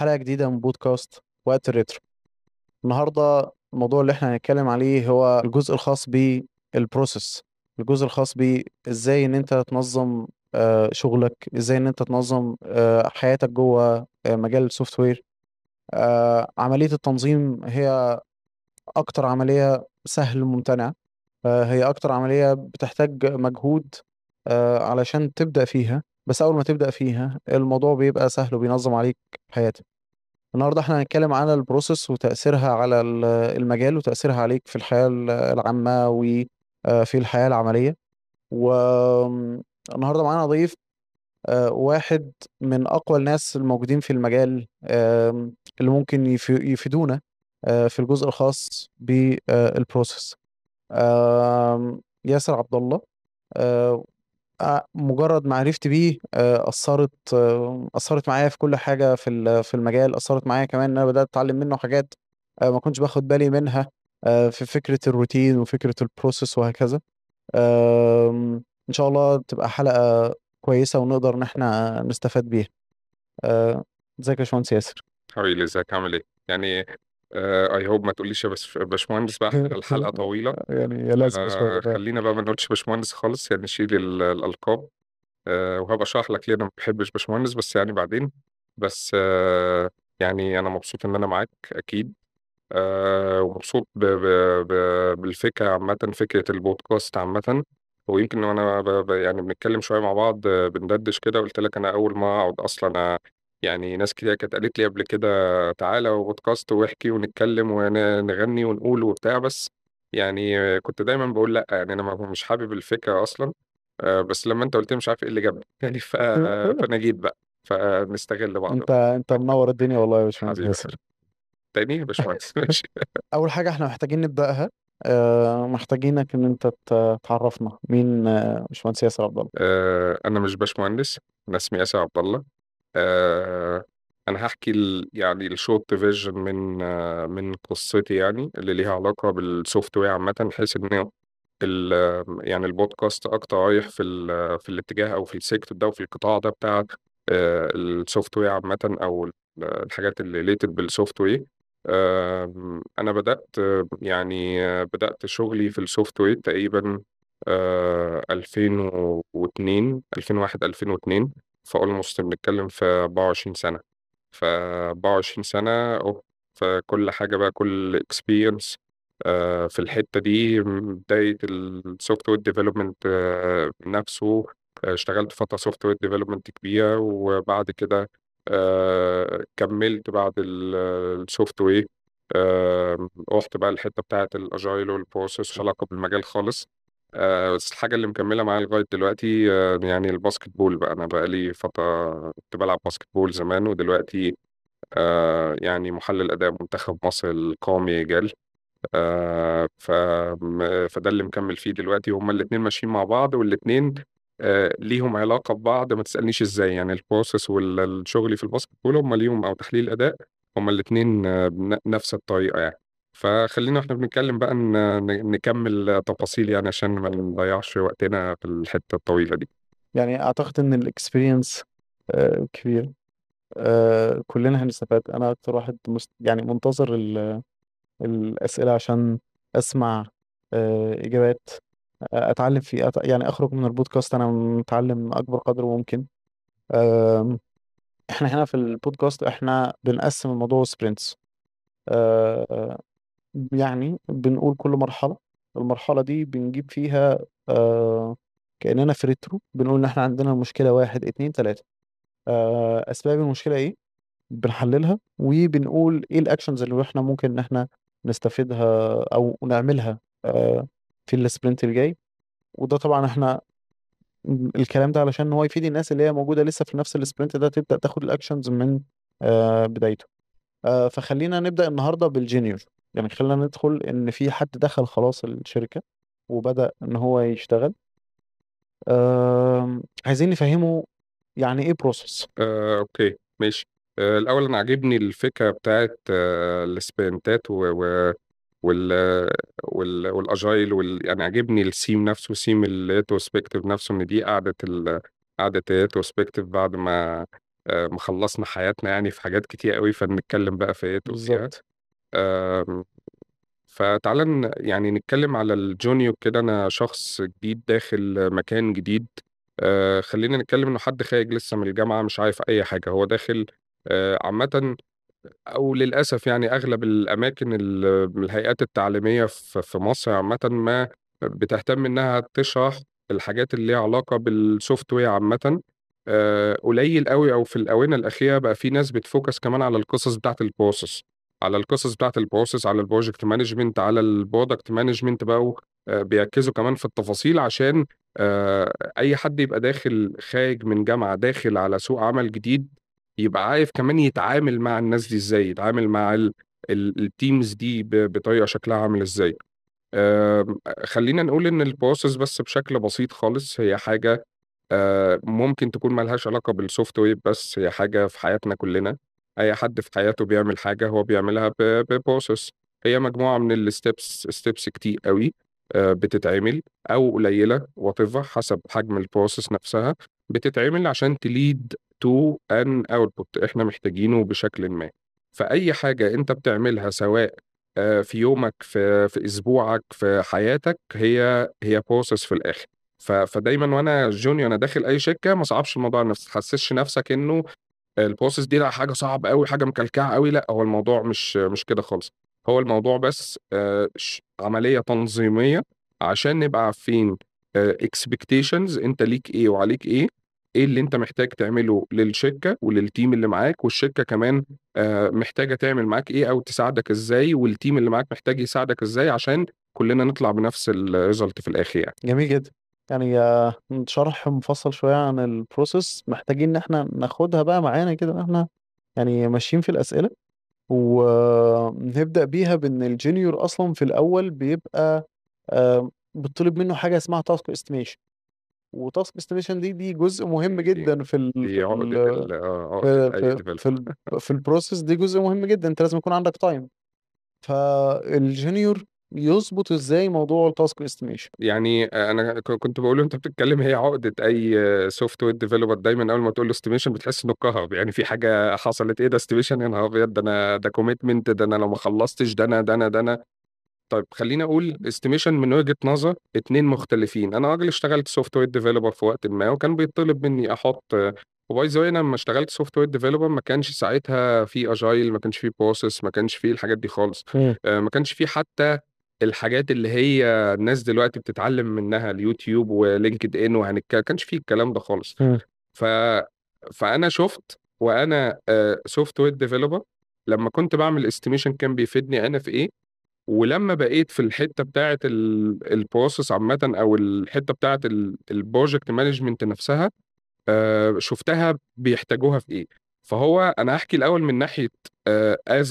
حلقة جديدة من بودكاست وقت ال retro. النهاردة الموضوع اللي احنا هنتكلم عليه هو الجزء الخاص بال process، الجزء الخاص بإزاي ان انت تنظم شغلك، ازاي ان انت تنظم حياتك جوه مجال ال software. عملية التنظيم هي اكتر عملية سهل ممتنعة، هي اكتر عملية بتحتاج مجهود علشان تبدأ فيها، بس اول ما تبدأ فيها الموضوع بيبقى سهل وبينظم عليك حياتك. النهاردة احنا هنتكلم على ال process وتأثيرها على المجال وتأثيرها عليك في الحياة العامة وفي الحياة العملية. والنهاردة معانا ضيف واحد من أقوى الناس الموجودين في المجال، اللي ممكن يفيدونا في الجزء الخاص بال process. ياسر عبد الله، مجرد ما عرفت بيه أثرت معايا في كل حاجة في المجال، أثرت معايا كمان إن أنا بدأت أتعلم منه حاجات ما كنتش باخد بالي منها في فكرة الروتين وفكرة ال process وهكذا. إن شاء الله تبقى حلقة كويسة ونقدر إن إحنا نستفاد بيها. ازيك يا باشمهندس ياسر؟ حبيبي ازيك، عامل ايه؟ I hope ما تقوليش يا باشمهندس بقى، احنا الحلقة طويلة. يا لازم باشمهندس. خلينا بقى ما نقولش باشمهندس خالص، نشيل الألقاب. وهبقى اشرح لك ليه انا ما بحبش باشمهندس، بس بعدين. بس انا مبسوط ان انا معاك اكيد، ومبسوط بالفكرة عامة، فكرة البودكاست عامة. ويمكن وانا بنتكلم شوية مع بعض، بندردش كده، قلت لك انا اول ما اقعد اصلا، ناس كتير كانت قالت لي قبل كده تعالى وبودكاست واحكي ونتكلم ونغني ونقول وبتاع، بس كنت دايما بقول لا، انا مش حابب الفكرة اصلا. بس لما انت قلت لي مش عارف ايه اللي جابني، فانا جيت بقى، فنستغل بعض. انت منور الدنيا والله يا باشمهندس حبيبي. ياسر. تاني يا باشمهندس. ماشي. اول حاجة احنا محتاجين نبدأها، محتاجينك ان انت تعرفنا مين باشمهندس ياسر عبد الله. انا مش باشمهندس، انا اسمي ياسر عبد الله. انا هحكي ال short version من قصتي، اللي ليها علاقة بال software عامة، بحيث ان البودكاست اكتر رايح في الاتجاه او في ال sector ده وفي القطاع ده بتاع ال software عامة، او الحاجات اللي related بال software. انا بدأت شغلي في ال software تقريبا، 2002، 2001، 2002، ف almost بنتكلم في 24 سنة. ف 24 سنة، فكل حاجة بقى، كل experience، في الحتة دي، بداية ال software development، نفسه. اشتغلت فترة software development كبيرة، وبعد كده، كملت بعد ال software، رحت بقى الحتة بتاعة ال agile وال process، مش علاقة بالمجال خالص. بس الحاجة اللي مكملة معايا لغاية دلوقتي، ال basketball بقى. أنا بقالي فترة كنت بلعب basketball زمان، ودلوقتي، محلل أداء منتخب مصر القومي رجال. فده اللي مكمل فيه دلوقتي. هما الاتنين ماشيين مع بعض، والاتنين، ليهم علاقة ببعض، ما تسألنيش إزاي. ال process والشغل في ال basketball هما ليهم، أو تحليل الأداء، هما الاتنين، نفس الطريقة. فخلينا احنا بنتكلم بقى نكمل تفاصيل، عشان ما نضيعش وقتنا في الحتة الطويلة دي. أعتقد إن ال experience، كبير، كلنا هنستفاد. أنا أكتر واحد منتظر الأسئلة عشان أسمع، إجابات، أتعلم في، يعني أخرج من البودكاست أنا متعلم أكبر قدر ممكن. إحنا هنا في البودكاست إحنا بنقسم الموضوع sprints، بنقول كل مرحلة، المرحلة دي بنجيب فيها، كأننا في retro، بنقول إن إحنا عندنا مشكلة 1 2 3، أسباب المشكلة إيه، بنحللها، وبنقول إيه ال actions اللي إحنا ممكن إن إحنا نستفيدها أو نعملها، في ال sprint الجاي. وده طبعا إحنا الكلام ده علشان هو يفيد الناس اللي هي موجودة لسه في نفس ال sprint ده، تبدأ تاخد ال actions من، بدايته. فخلينا نبدأ النهاردة بال junior. خلينا ندخل إن في حد دخل خلاص الشركة وبدأ إن هو يشتغل. عايزين نفهمه يعني إيه process. okay ماشي. الأول أنا عاجبني الفكرة بتاعت، ال sprintات وال agile عاجبني السيم نفسه، theme ال retrospective نفسه، إن دي قعدة قعدة ال retrospective بعد ما مخلصنا حياتنا يعني في حاجات كتير قوي، فنتكلم بقى في ايه وفيها. بالظبط. آم، فتعالى يعني نتكلم على ال junior كده. انا شخص جديد داخل مكان جديد، خلينا نتكلم انه حد خارج لسه من الجامعة مش عارف اي حاجة، هو داخل عامة او للاسف يعني اغلب الاماكن الهيئات التعليمية في مصر عامة ما بتهتم انها تشرح الحاجات اللي ليها علاقة بال software عامة. قليل قوي، او في الاونة الاخيرة بقى في ناس بت focus كمان على القصص بتاعت ال process، على القصص بتاعت ال process، على ال project management، على ال product management، بقوا بيركزوا كمان في التفاصيل عشان اي حد يبقى داخل خارج من جامعه داخل على سوق عمل جديد يبقى عارف كمان يتعامل مع الناس دي ازاي، يتعامل مع ال teams دي بطريقة شكلها عامل ازاي. خلينا نقول ان ال process بس بشكل بسيط خالص هي حاجة ممكن تكون ملهاش علاقة بال software، بس هي حاجة في حياتنا كلنا. اي حد في حياته بيعمل حاجة هو بيعملها ب process. هي مجموعة من ال steps، steps كتير قوي بتتعمل او قليله whatever حسب حجم ال process نفسها، بتتعمل عشان ت lead to an output احنا محتاجينه بشكل ما. فاي حاجة انت بتعملها سواء في يومك، في اسبوعك، في حياتك، هي process في الاخر. فدايما وانا junior انا داخل اي شركة ما صعبش الموضوع على نفسك، ما تحسسش نفسك انه ال process دي لا حاجة صعبة قوي، حاجة مكلكعه قوي. لا، هو الموضوع مش كده خالص. هو الموضوع بس عملية تنظيميه عشان نبقى عارفين expectations انت ليك ايه وعليك ايه، ايه اللي انت محتاج تعمله للشركة ولل team اللي معاك، والشركة كمان محتاجه تعمل معاك ايه او تساعدك ازاي، وال team اللي معاك محتاج يساعدك ازاي، عشان كلنا نطلع بنفس ال result في الاخر يعني. جميل جدا. يعني شرح مفصل شوية عن ال process، محتاجين ان احنا ناخدها بقى معانا كده واحنا يعني ماشيين في الأسئلة، ونبدأ بيها بان ال junior اصلا في الاول بيبقى بتطلب منه حاجة اسمها task estimation، و task estimation دي جزء مهم جدا في ال دي في عقدة ال ال آه، عقدة في أي في developer. في, ال في ال process دي جزء مهم جدا. انت لازم يكون عندك time. فال junior يظبط ازاي موضوع ال task estimation؟ يعني انا كنت بقول وانت بتتكلم، هي عقدة اي software developer. دايما اول ما تقول له estimation بتحس انه اتكهرب، يعني في حاجة حصلت، ايه ده estimation، يا نهار ابيض، ده انا ده commitment، ده انا لو ما خلصتش ده انا ده انا ده انا. طيب خلينا اقول estimation من وجهة نظر اتنين مختلفين. انا راجل اشتغلت software developer في وقت ما، وكان بيطلب مني احط، و by the way انا لما اشتغلت software developer ما كانش ساعتها في agile، ما كانش في process، ما كانش في الحاجات دي خالص. ما كانش في حتى الحاجات اللي هي الناس دلوقتي بتتعلم منها اليوتيوب و LinkedIn وهنتكلم، ما كانش في الكلام ده خالص. فانا شفت وانا software developer لما كنت بعمل estimation كان بيفيدني انا في ايه، ولما بقيت في الحتة بتاعه ال process عامة او الحتة بتاعه ال project management نفسها، شفتها بيحتاجوها في ايه. فهو انا هحكي الاول من ناحية as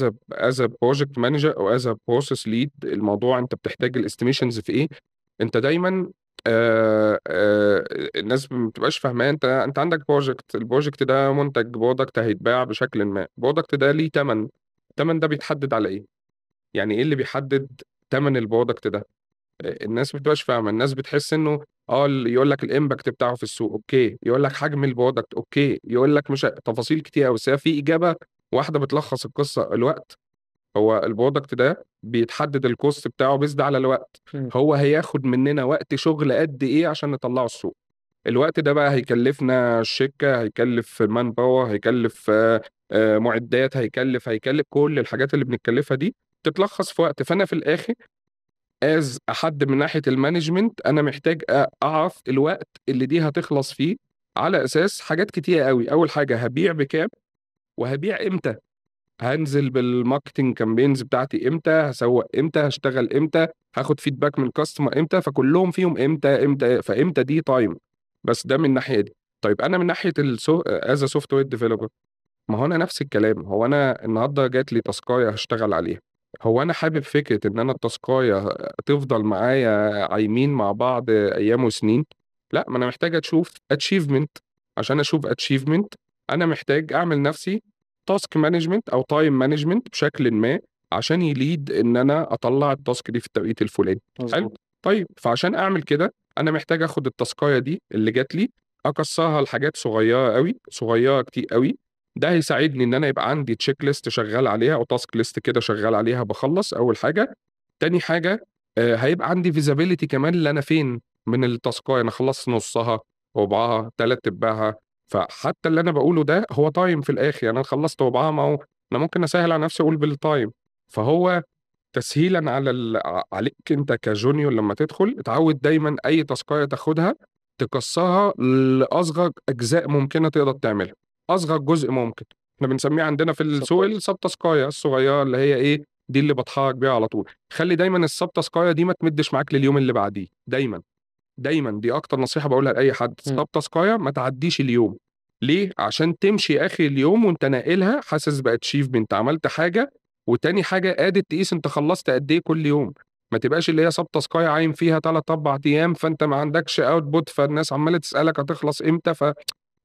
a project manager او as a process lead، الموضوع انت بتحتاج ال estimations في ايه. انت دايما الناس ما بتبقاش فاهمه، انت عندك project، ال project ده منتج، product هيتباع بشكل ما، ال product ده ليه ثمن، الثمن ده بيتحدد على ايه؟ يعني ايه اللي بيحدد ثمن ال product ده؟ الناس ما بتبقاش فاهمه. الناس بتحس انه يقول لك ال impact بتاعه في السوق okay، يقول لك حجم ال product okay، يقول لك مش تفاصيل كتير قوي، بس هي في اجابه واحدة بتلخص القصة: الوقت. هو ال product ده بيتحدد ال cost بتاعه based على الوقت. هو هياخد مننا وقت شغل قد ايه عشان نطلعه السوق. الوقت ده بقى هيكلفنا الشركة، هيكلف man power، هيكلف معدات، هيكلف كل الحاجات اللي بنتكلفها دي تتلخص في وقت. فانا في الاخر as حد من ناحية ال management انا محتاج اعرف الوقت اللي دي هتخلص فيه على اساس حاجات كتير قوي. اول حاجة هبيع بكام وهبيع امتى، هنزل بال marketing campaigns بتاعتي امتى، هسوق امتى، هشتغل امتى، هاخد feedback من customer امتى، فكلهم فيهم امتى امتى، فامتى دي time. بس ده من الناحية دي. طيب انا من ناحية as software developer، ما هو انا نفس الكلام. هو انا النهارده جات لي task ايه هشتغل عليها، هو انا حابب فكرة ان انا ال task ايه تفضل معايا عايمين مع بعض ايام وسنين؟ لا، ما انا محتاج اشوف achievement. عشان اشوف achievement انا محتاج اعمل نفسي task management او time management بشكل ما عشان ي lead ان انا اطلع ال task دي في التوقيت الفلاني. حلو. طيب فعشان اعمل كده انا محتاج اخد ال task ايه دي اللي جات لي اكسرها لحاجات صغيرة قوي، صغيرة كتير قوي، ده هيساعدني ان انا يبقى عندي checklist شغال عليها او task list كده شغال عليها، بخلص اول حاجة. تاني حاجة هيبقى عندي visibility كمان اللي انا فين من ال task ايه، انا خلصت نصها، ربعها، ثلاث ارباعها. فحتى اللي انا بقوله ده هو time في الاخر، يعني انا خلصت ربعها، ما هو انا ممكن اسهل على نفسي اقول بال time. فهو تسهيلا عليك انت ك junior لما تدخل، اتعود دايما اي task ايه تاخدها تكسرها لاصغر اجزاء ممكنة تقدر تعملها، اصغر جزء ممكن. احنا بنسميه عندنا في السوق ال sub task ايه الصغيرة اللي هي ايه دي اللي بتحرك بيها على طول. خلي دايما ال sub task ايه دي ما تمدش معاك لليوم اللي بعديه، دايما دايما دي اكتر نصيحة بقولها لاي حد، sub task ايه ما تعديش اليوم. ليه؟ عشان تمشي اخر اليوم وانت ناقلها حاسس ب achievement، عملت حاجة. وتاني حاجة قادر تقيس انت خلصت قد ايه كل يوم، ما تبقاش اللي هي sub task ايه عايم فيها 3 4 ايام فانت ما عندكش output، فالناس عماله تسالك هتخلص امتى.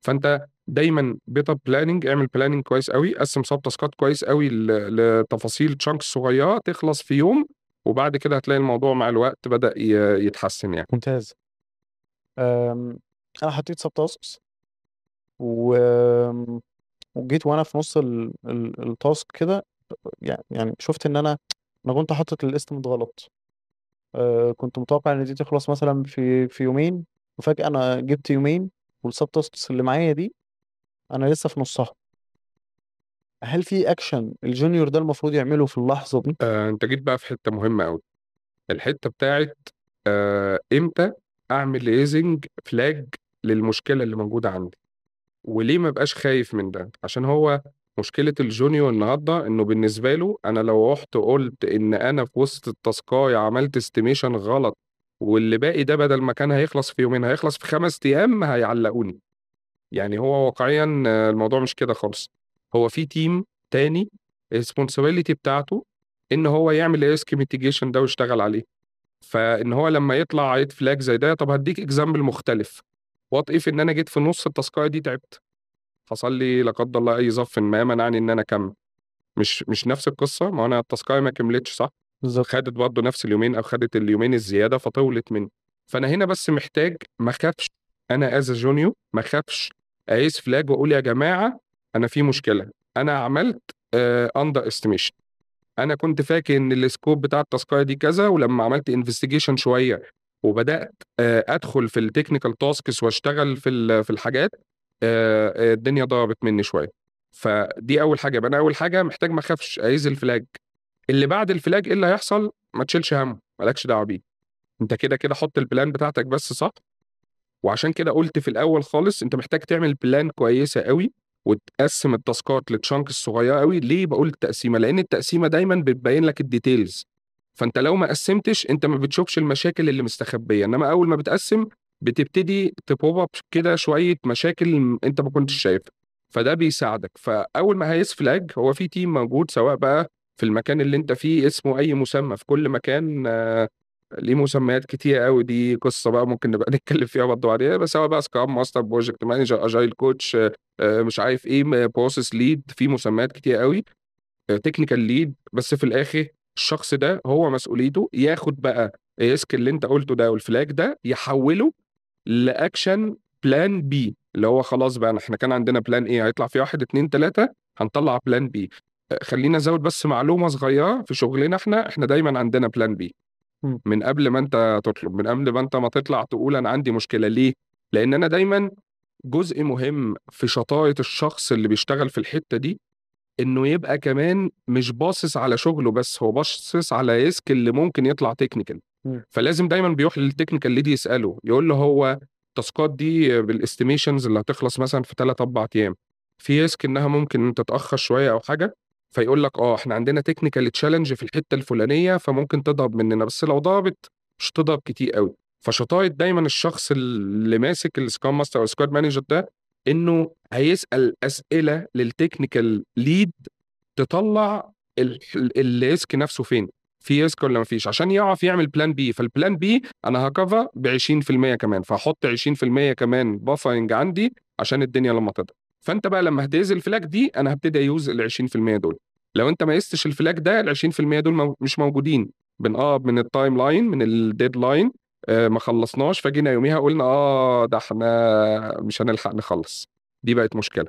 فانت دايما better planning، اعمل planning كويس قوي، قسم sub task ات كويس قوي لتفاصيل chunks صغيرة تخلص في يوم، وبعد كده هتلاقي الموضوع مع الوقت بدأ يتحسن يعني. ممتاز. انا حطيت sub tasks وجيت وانا في نص ال task كده، يعني شفت ان انا كنت حاطط ال estimate غلط. كنت متوقع ان دي تخلص مثلا في يومين، وفجأة انا جبت يومين وال sub tasks اللي معايا دي انا لسه في نصها. هل في action ال junior ده المفروض يعمله في اللحظة دي؟ انت جيت بقى في حتة مهمة قوي، الحتة بتاعت امتى اعمل raising flag للمشكلة اللي موجودة عندي، وليه ما بقاش خايف من ده. عشان هو مشكلة ال junior النهارده انه بالنسبة له انا لو رحت قلت ان انا في وسط ال task ايه عملت estimation غلط، واللي باقي ده بدل ما كان هيخلص في يومين هيخلص في 5 ايام، هيعلقوني. يعني هو واقعيا الموضوع مش كده خالص. هو في team تاني responsibility بتاعته ان هو يعمل risk mitigation ده ويشتغل عليه. فان هو لما يطلع red flag زي ده، طب هديك example مختلف، what if ان انا جيت في نص ال task ايه دي تعبت، حصل لي لا قدر الله اي ظرف ما منعني ان انا اكمل، مش نفس القصة، ما انا ال task ايه ما كملتش صح؟ بالظبط. خدت برضه نفس اليومين او خدت اليومين الزيادة فطولت مني. فانا هنا بس محتاج ما اخافش، انا as junior ما اخافش ا raise flag واقول يا جماعة انا في مشكلة، انا عملت under estimation، انا كنت فاكر ان ال scope بتاع ال task ايه دي كذا، ولما عملت investigation شوية وبدات ادخل في ال technical tasks واشتغل في الحاجات، الدنيا ضربت مني شوية. فدي اول حاجة. يبقى انا اول حاجة محتاج ما اخافش ا raise ال flag. اللي بعد ال flag ايه اللي هيحصل؟ ما تشيلش همه، مالكش دعوه بيه، انت كده كده حط ال plan بتاعتك بس صح. وعشان كده قلت في الاول خالص انت محتاج تعمل plan كويسة قوي وتقسم ال task ات ل chunks الصغيرة قوي. ليه بقول التقسيمه؟ لان التقسيمه دايما بتبين لك ال details، فانت لو ما قسمتش انت ما بتشوفش المشاكل اللي مستخبيه، انما اول ما بتقسم بتبتدي ت pop up كده شوية مشاكل انت ما كنتش شايفها، فده بيساعدك. فاول ما ه raise flag، هو في team موجود سواء بقى في المكان اللي انت فيه اسمه اي مسمى، في كل مكان ليه مسميات كتير قوي، دي قصة بقى ممكن نبقى نتكلم فيها برضه بعدين، بس سواء بقى scrum master، project manager، agile coach، مش عارف ايه، process lead، في مسميات كتير قوي، technical lead. بس في الاخر الشخص ده هو مسؤوليته ياخد بقى ال risk اللي انت قلته ده وال flag ده يحوله ل action plan B، اللي هو خلاص بقى احنا كان عندنا plan A هيطلع فيه 1 2 3، هنطلع plan B. خلينا ازود بس معلومة صغيرة في شغلنا، احنا دايما عندنا plan B من قبل ما انت تطلب، من قبل ما انت ما تطلع تقول انا عندي مشكلة. ليه؟ لان انا دايما جزء مهم في شطارة الشخص اللي بيشتغل في الحتة دي انه يبقى كمان مش باصص على شغله بس، هو باصص على risk اللي ممكن يطلع technical. فلازم دايما بيروح لل technical lead يساله، يقول له هو ال task ات دي بال estimations اللي هتخلص مثلا في 3 4 ايام، في risk انها ممكن انت تتاخر شوية او حاجة، فيقول لك احنا عندنا technical challenge في الحتة الفلانية فممكن تضرب مننا، بس لو ضربت مش تضرب كتير قوي. فشطاره دايما الشخص اللي ماسك ال scrum master او ال squad manager ده انه هيسال اسئلة لل technical lead تطلع ال risk نفسه فين، في risk ولا ما فيش، عشان يعرف يعمل plan B. فال plan B انا ه cover ب 20% كمان، فهحط 20% كمان buffering عندي عشان الدنيا لما تضرب. فانت بقى لما هت raise ال flag دي انا هبتدي ا use ال 20% دول. لو انت ما raise تش ال flag ده ال 20% دول مش موجودين، بنقرب من ال timeline من ال deadline، ما خلصناش، فجينا يوميها قلنا ده احنا مش هنلحق نخلص، دي بقت مشكلة.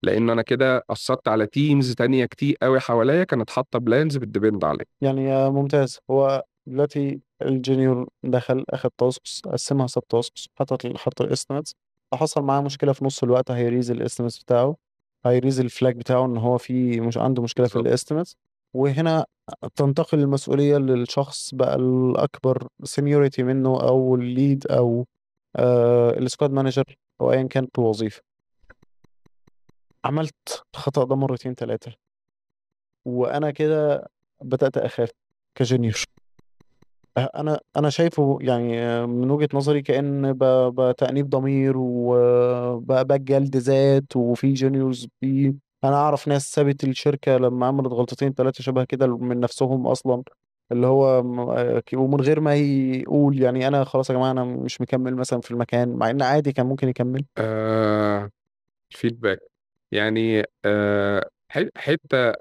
لان انا كده اثرت على teams تانية كتير قوي حواليا كانت حاطه plans بت depend عليا. يعني ممتاز. هو دلوقتي ال junior دخل اخد tasks، قسمها sub tasks، حط ال estimates، حصل معاه مشكلة في نص الوقت، هي raise ال estimates بتاعه، هي raise ال flag بتاعه ان هو في مش عنده مشكلة في ال estimates، وهنا تنتقل المسؤولية للشخص بقى الاكبر seniority منه، او ال lead، او ال squad manager، او ايا كانت الوظيفة. عملت الخطأ ده مرتين ثلاثة، وانا كده بدأت اخاف ك junior. انا شايفه يعني من وجهة نظري كأن بتأنيب ضمير وبجلد ذات، وفي juniors انا اعرف ناس سابت الشركة لما عملت غلطتين ثلاثة شبه كده من نفسهم اصلا، اللي هو ومن غير ما يقول يعني انا خلاص يا جماعة انا مش مكمل مثلا في المكان، مع ان عادي كان ممكن يكمل. feedback يعني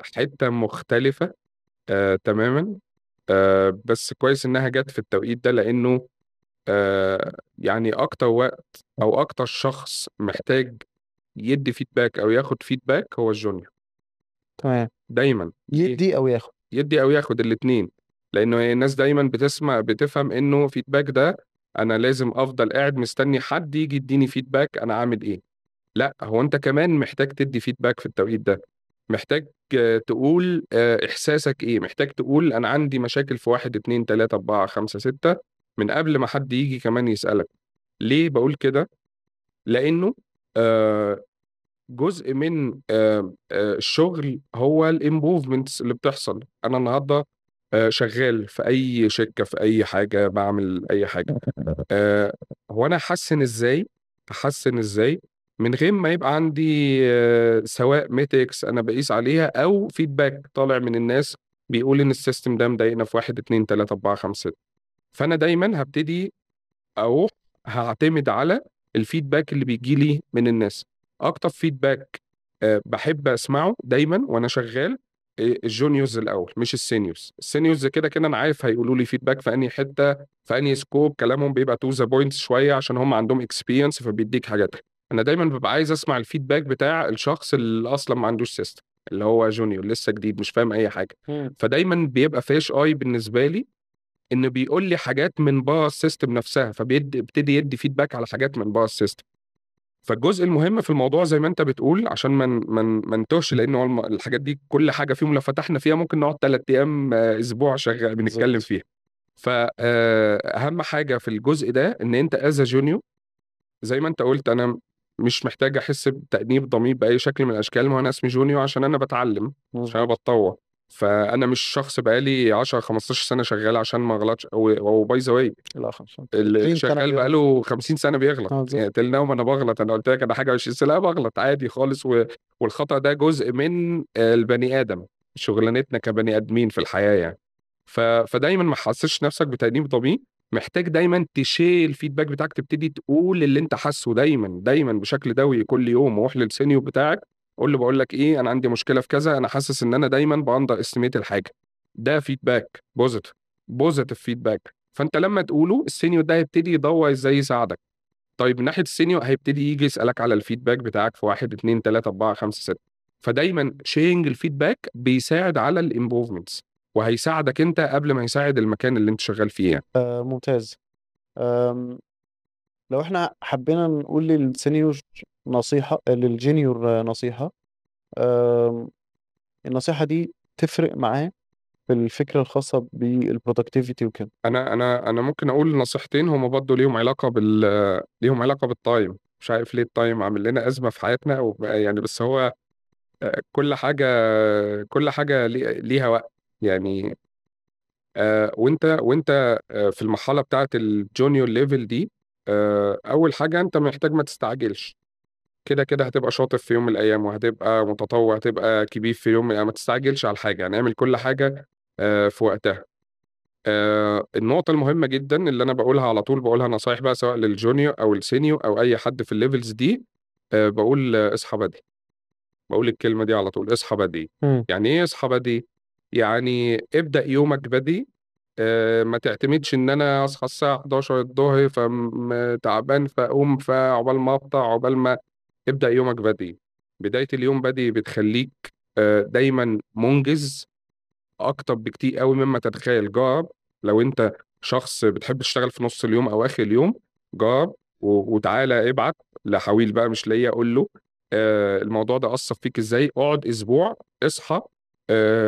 حتة مختلفة تماما، بس كويس انها جت في التوقيت ده، لانه يعني اكتر وقت او اكتر شخص محتاج يدي feedback او ياخد feedback هو ال junior. تمام. دايما يدي او ياخد، يدي او ياخد الاثنين، لانه الناس دايما بتفهم انه feedback ده انا لازم افضل قاعد مستني حد يجي يديني feedback انا عامل ايه. لا، هو انت كمان محتاج تدي feedback في التوقيت ده، محتاج تقول احساسك ايه، محتاج تقول انا عندي مشاكل في 1 2 3 4 5 6 من قبل ما حد يجي كمان يسألك. ليه بقول كده؟ لانه جزء من الشغل هو ال improvements اللي بتحصل. انا النهارده شغال في اي شركة، في اي حاجة، بعمل اي حاجة، هو انا احسن ازاي؟ احسن ازاي من غير ما يبقى عندي سواء metrics انا بقيس عليها او feedback طالع من الناس بيقول ان ال system ده مضايقنا في 1 2 3 4 5 6. فانا دايما هبتدي اروح هعتمد على ال feedback اللي بيجي لي من الناس. اكتر feedback بحب اسمعه دايما وانا شغال ال juniors الاول، مش ال seniors. ال seniors كده كده انا عارف هيقولوا لي feedback في انهي حتة، في انهي scope، كلامهم بيبقى to the points شوية عشان هم عندهم experience فبيديك حاجات. انا دايما ببقى عايز اسمع ال feedback بتاع الشخص اللي اصلا ما عندوش system، اللي هو junior لسه جديد مش فاهم اي حاجة. فدايما بيبقى fresh eye بالنسبة لي، انه بيقول لي حاجات من بره ال system نفسها، فبيبتدي يدي feedback على حاجات من بره ال system. فالجزء المهم في الموضوع زي ما انت بتقول، عشان ما نتوهش، لان هو الحاجات دي كل حاجة فيهم لو فتحنا فيها ممكن نقعد 3 ايام اسبوع شغال بنتكلم فيها. فاهم حاجة في الجزء ده ان انت as junior زي ما انت قلت، انا مش محتاج احس بتأنيب ضمير باي شكل من الاشكال، ما انا اسمي junior عشان انا بتعلم، عشان انا بتطور، فانا مش شخص بقالي 10 15 سنة شغال عشان ما اغلطش. او by the way اللي شغال بقاله 50 سنة بيغلط، يعني تلنا انا بغلط، انا قلت لك انا حاجة 20 سنة بغلط عادي خالص، والخطأ ده جزء من البني ادم، شغلانتنا كبني ادمين في الحياة يعني. فدايما ما تحسسش نفسك بتأنيب ضمير، محتاج دايما ت share ال feedback بتاعك، تبتدي تقول اللي انت حاسه دايما دايما بشكل دوري كل يوم. روح لل senior بتاعك قول له بقول لك ايه، انا عندي مشكلة في كذا، انا حاسس ان انا دايما ب underestimate الحاجة. ده feedback positive، positive feedback. فانت لما تقوله ال senior ده هيبتدي يدور ازاي يساعدك. طيب من ناحية ال senior هيبتدي يجي يسالك على ال feedback بتاعك في 1 2 3 4 5 6. فدايما sharing ال feedback بيساعد على ال improvements، وهيساعدك انت قبل ما يساعد المكان اللي انت شغال فيه يعني. ممتاز. لو احنا حبينا نقول لل senior نصيحة، لل junior نصيحة، النصيحة دي تفرق معاه في الفكرة الخاصة بال productivity وكده. انا ممكن اقول نصيحتين هما برضه ليهم علاقة ليهم علاقة بال time. مش عارف ليه ال time عامل لنا أزمة في حياتنا يعني، بس هو كل حاجة ليها وقت يعني. وانت في المرحلة بتاعت ال junior level دي، اول حاجة انت محتاج ما تستعجلش. كده كده هتبقى شاطر في يوم من الايام، وهتبقى متطوع، هتبقى كبير في يوم من الايام. ما تستعجلش على الحاجة، يعني اعمل كل حاجة في وقتها. النقطة المهمة جدا اللي انا بقولها على طول، بقولها نصايح بقى سواء لل junior او ال senior او اي حد في ال levels دي، بقول اصحى بدري. بقول الكلمة دي على طول، اصحى بدري. يعني ايه اصحى بدري؟ يعني ابدأ يومك بدري. ما تعتمدش ان انا اصحى الساعة 11 الظهر فتعبان فاقوم، فعقبال ما افطر، عقبال ما ابدأ يومك بدري. بداية اليوم بدري بتخليك دايما منجز اكتر بكتير قوي مما تتخيل. جرب، لو انت شخص بتحب تشتغل في نص اليوم او اخر اليوم، جرب وتعالى ابعت لحويل بقى مش ليا، قول له الموضوع ده اثر فيك ازاي. اقعد اسبوع، اصحى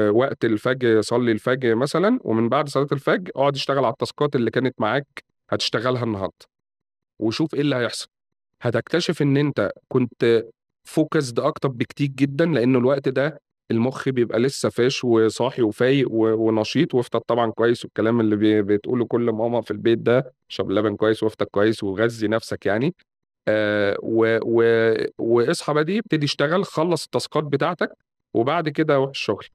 وقت الفجر، صلي الفجر مثلا، ومن بعد صلاة الفجر اقعد اشتغل على التاسكات اللي كانت معاك هتشتغلها النهارده، وشوف ايه اللي هيحصل. هتكتشف ان انت كنت focused اكتر بكتير جدا، لانه الوقت ده المخ بيبقى لسه fresh وصاحي وفايق ونشيط، وافطر طبعا كويس، والكلام اللي بتقوله كل ماما في البيت ده، اشرب لبن كويس وافطر كويس وغذي نفسك يعني. واصحى بدري، ابتدي اشتغل، خلص التاسكات بتاعتك، وبعد كده روح الشغل.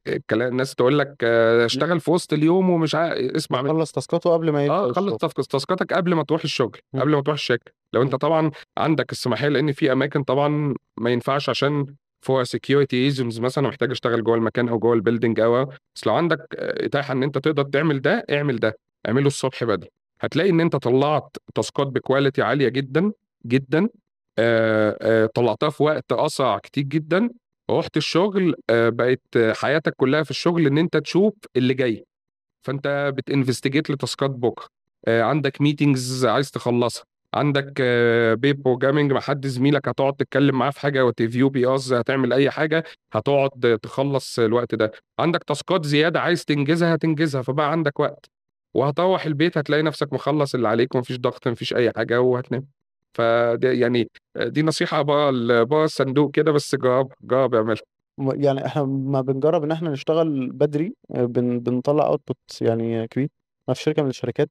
الكلام الناس تقول لك اشتغل في وسط اليوم ومش اسمع خلص تاسكاته قبل ما يبدأ خلص تاسكاتك قبل ما تروح الشغل، قبل ما تروح الشركة. لو انت طبعا عندك السماحيه، لان في اماكن طبعا ما ينفعش عشان for security reasons مثلا، محتاج اشتغل جوه المكان او جوه ال building او، بس لو عندك اتاحة ان انت تقدر تعمل ده، اعمل ده، اعمله الصبح بدري. هتلاقي ان انت طلعت تاسكات ب quality عالية جدا جدا، طلعتها في وقت اسرع كتير جدا. رحت الشغل، بقت حياتك كلها في الشغل ان انت تشوف اللي جاي، فانت بت investigate لتاسكات بكره، عندك meetings عايز تخلصها، عندك pair programming مع حد زميلك هتقعد تتكلم معاه في حاجة، وت review PRs، هتعمل اي حاجة، هتقعد تخلص الوقت ده. عندك تاسكات زيادة عايز تنجزها هتنجزها، فبقى عندك وقت. وهتروح البيت هتلاقي نفسك مخلص اللي عليك، ومفيش ضغط، مفيش اي حاجة، وهتنام. فده يعني دي نصيحة بقى الصندوق كده، بس جرب اعملها. يعني احنا ما بنجرب ان احنا نشتغل بدري، بنطلع output يعني كبير. ما في شركة من الشركات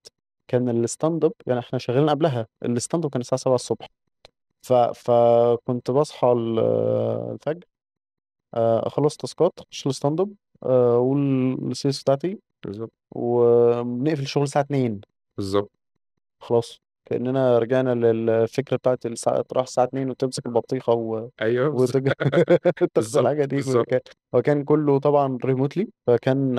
كان ال stand up، يعني احنا شغالين قبلها ال stand up كان الساعة 7 الصبح، فكنت بصحى الفجر، اخلص تاسكات، اخش ال stand up، اقول ال sales بتاعتي. بالظبط. وبنقفل الشغل الساعة 2. بالظبط. خلاص كأننا رجعنا للفكرة بتاعت الساعة، تروح الساعة 2 وتمسك البطيخة وتاخد الحاجة دي. هو كان كله طبعا remotely، فكان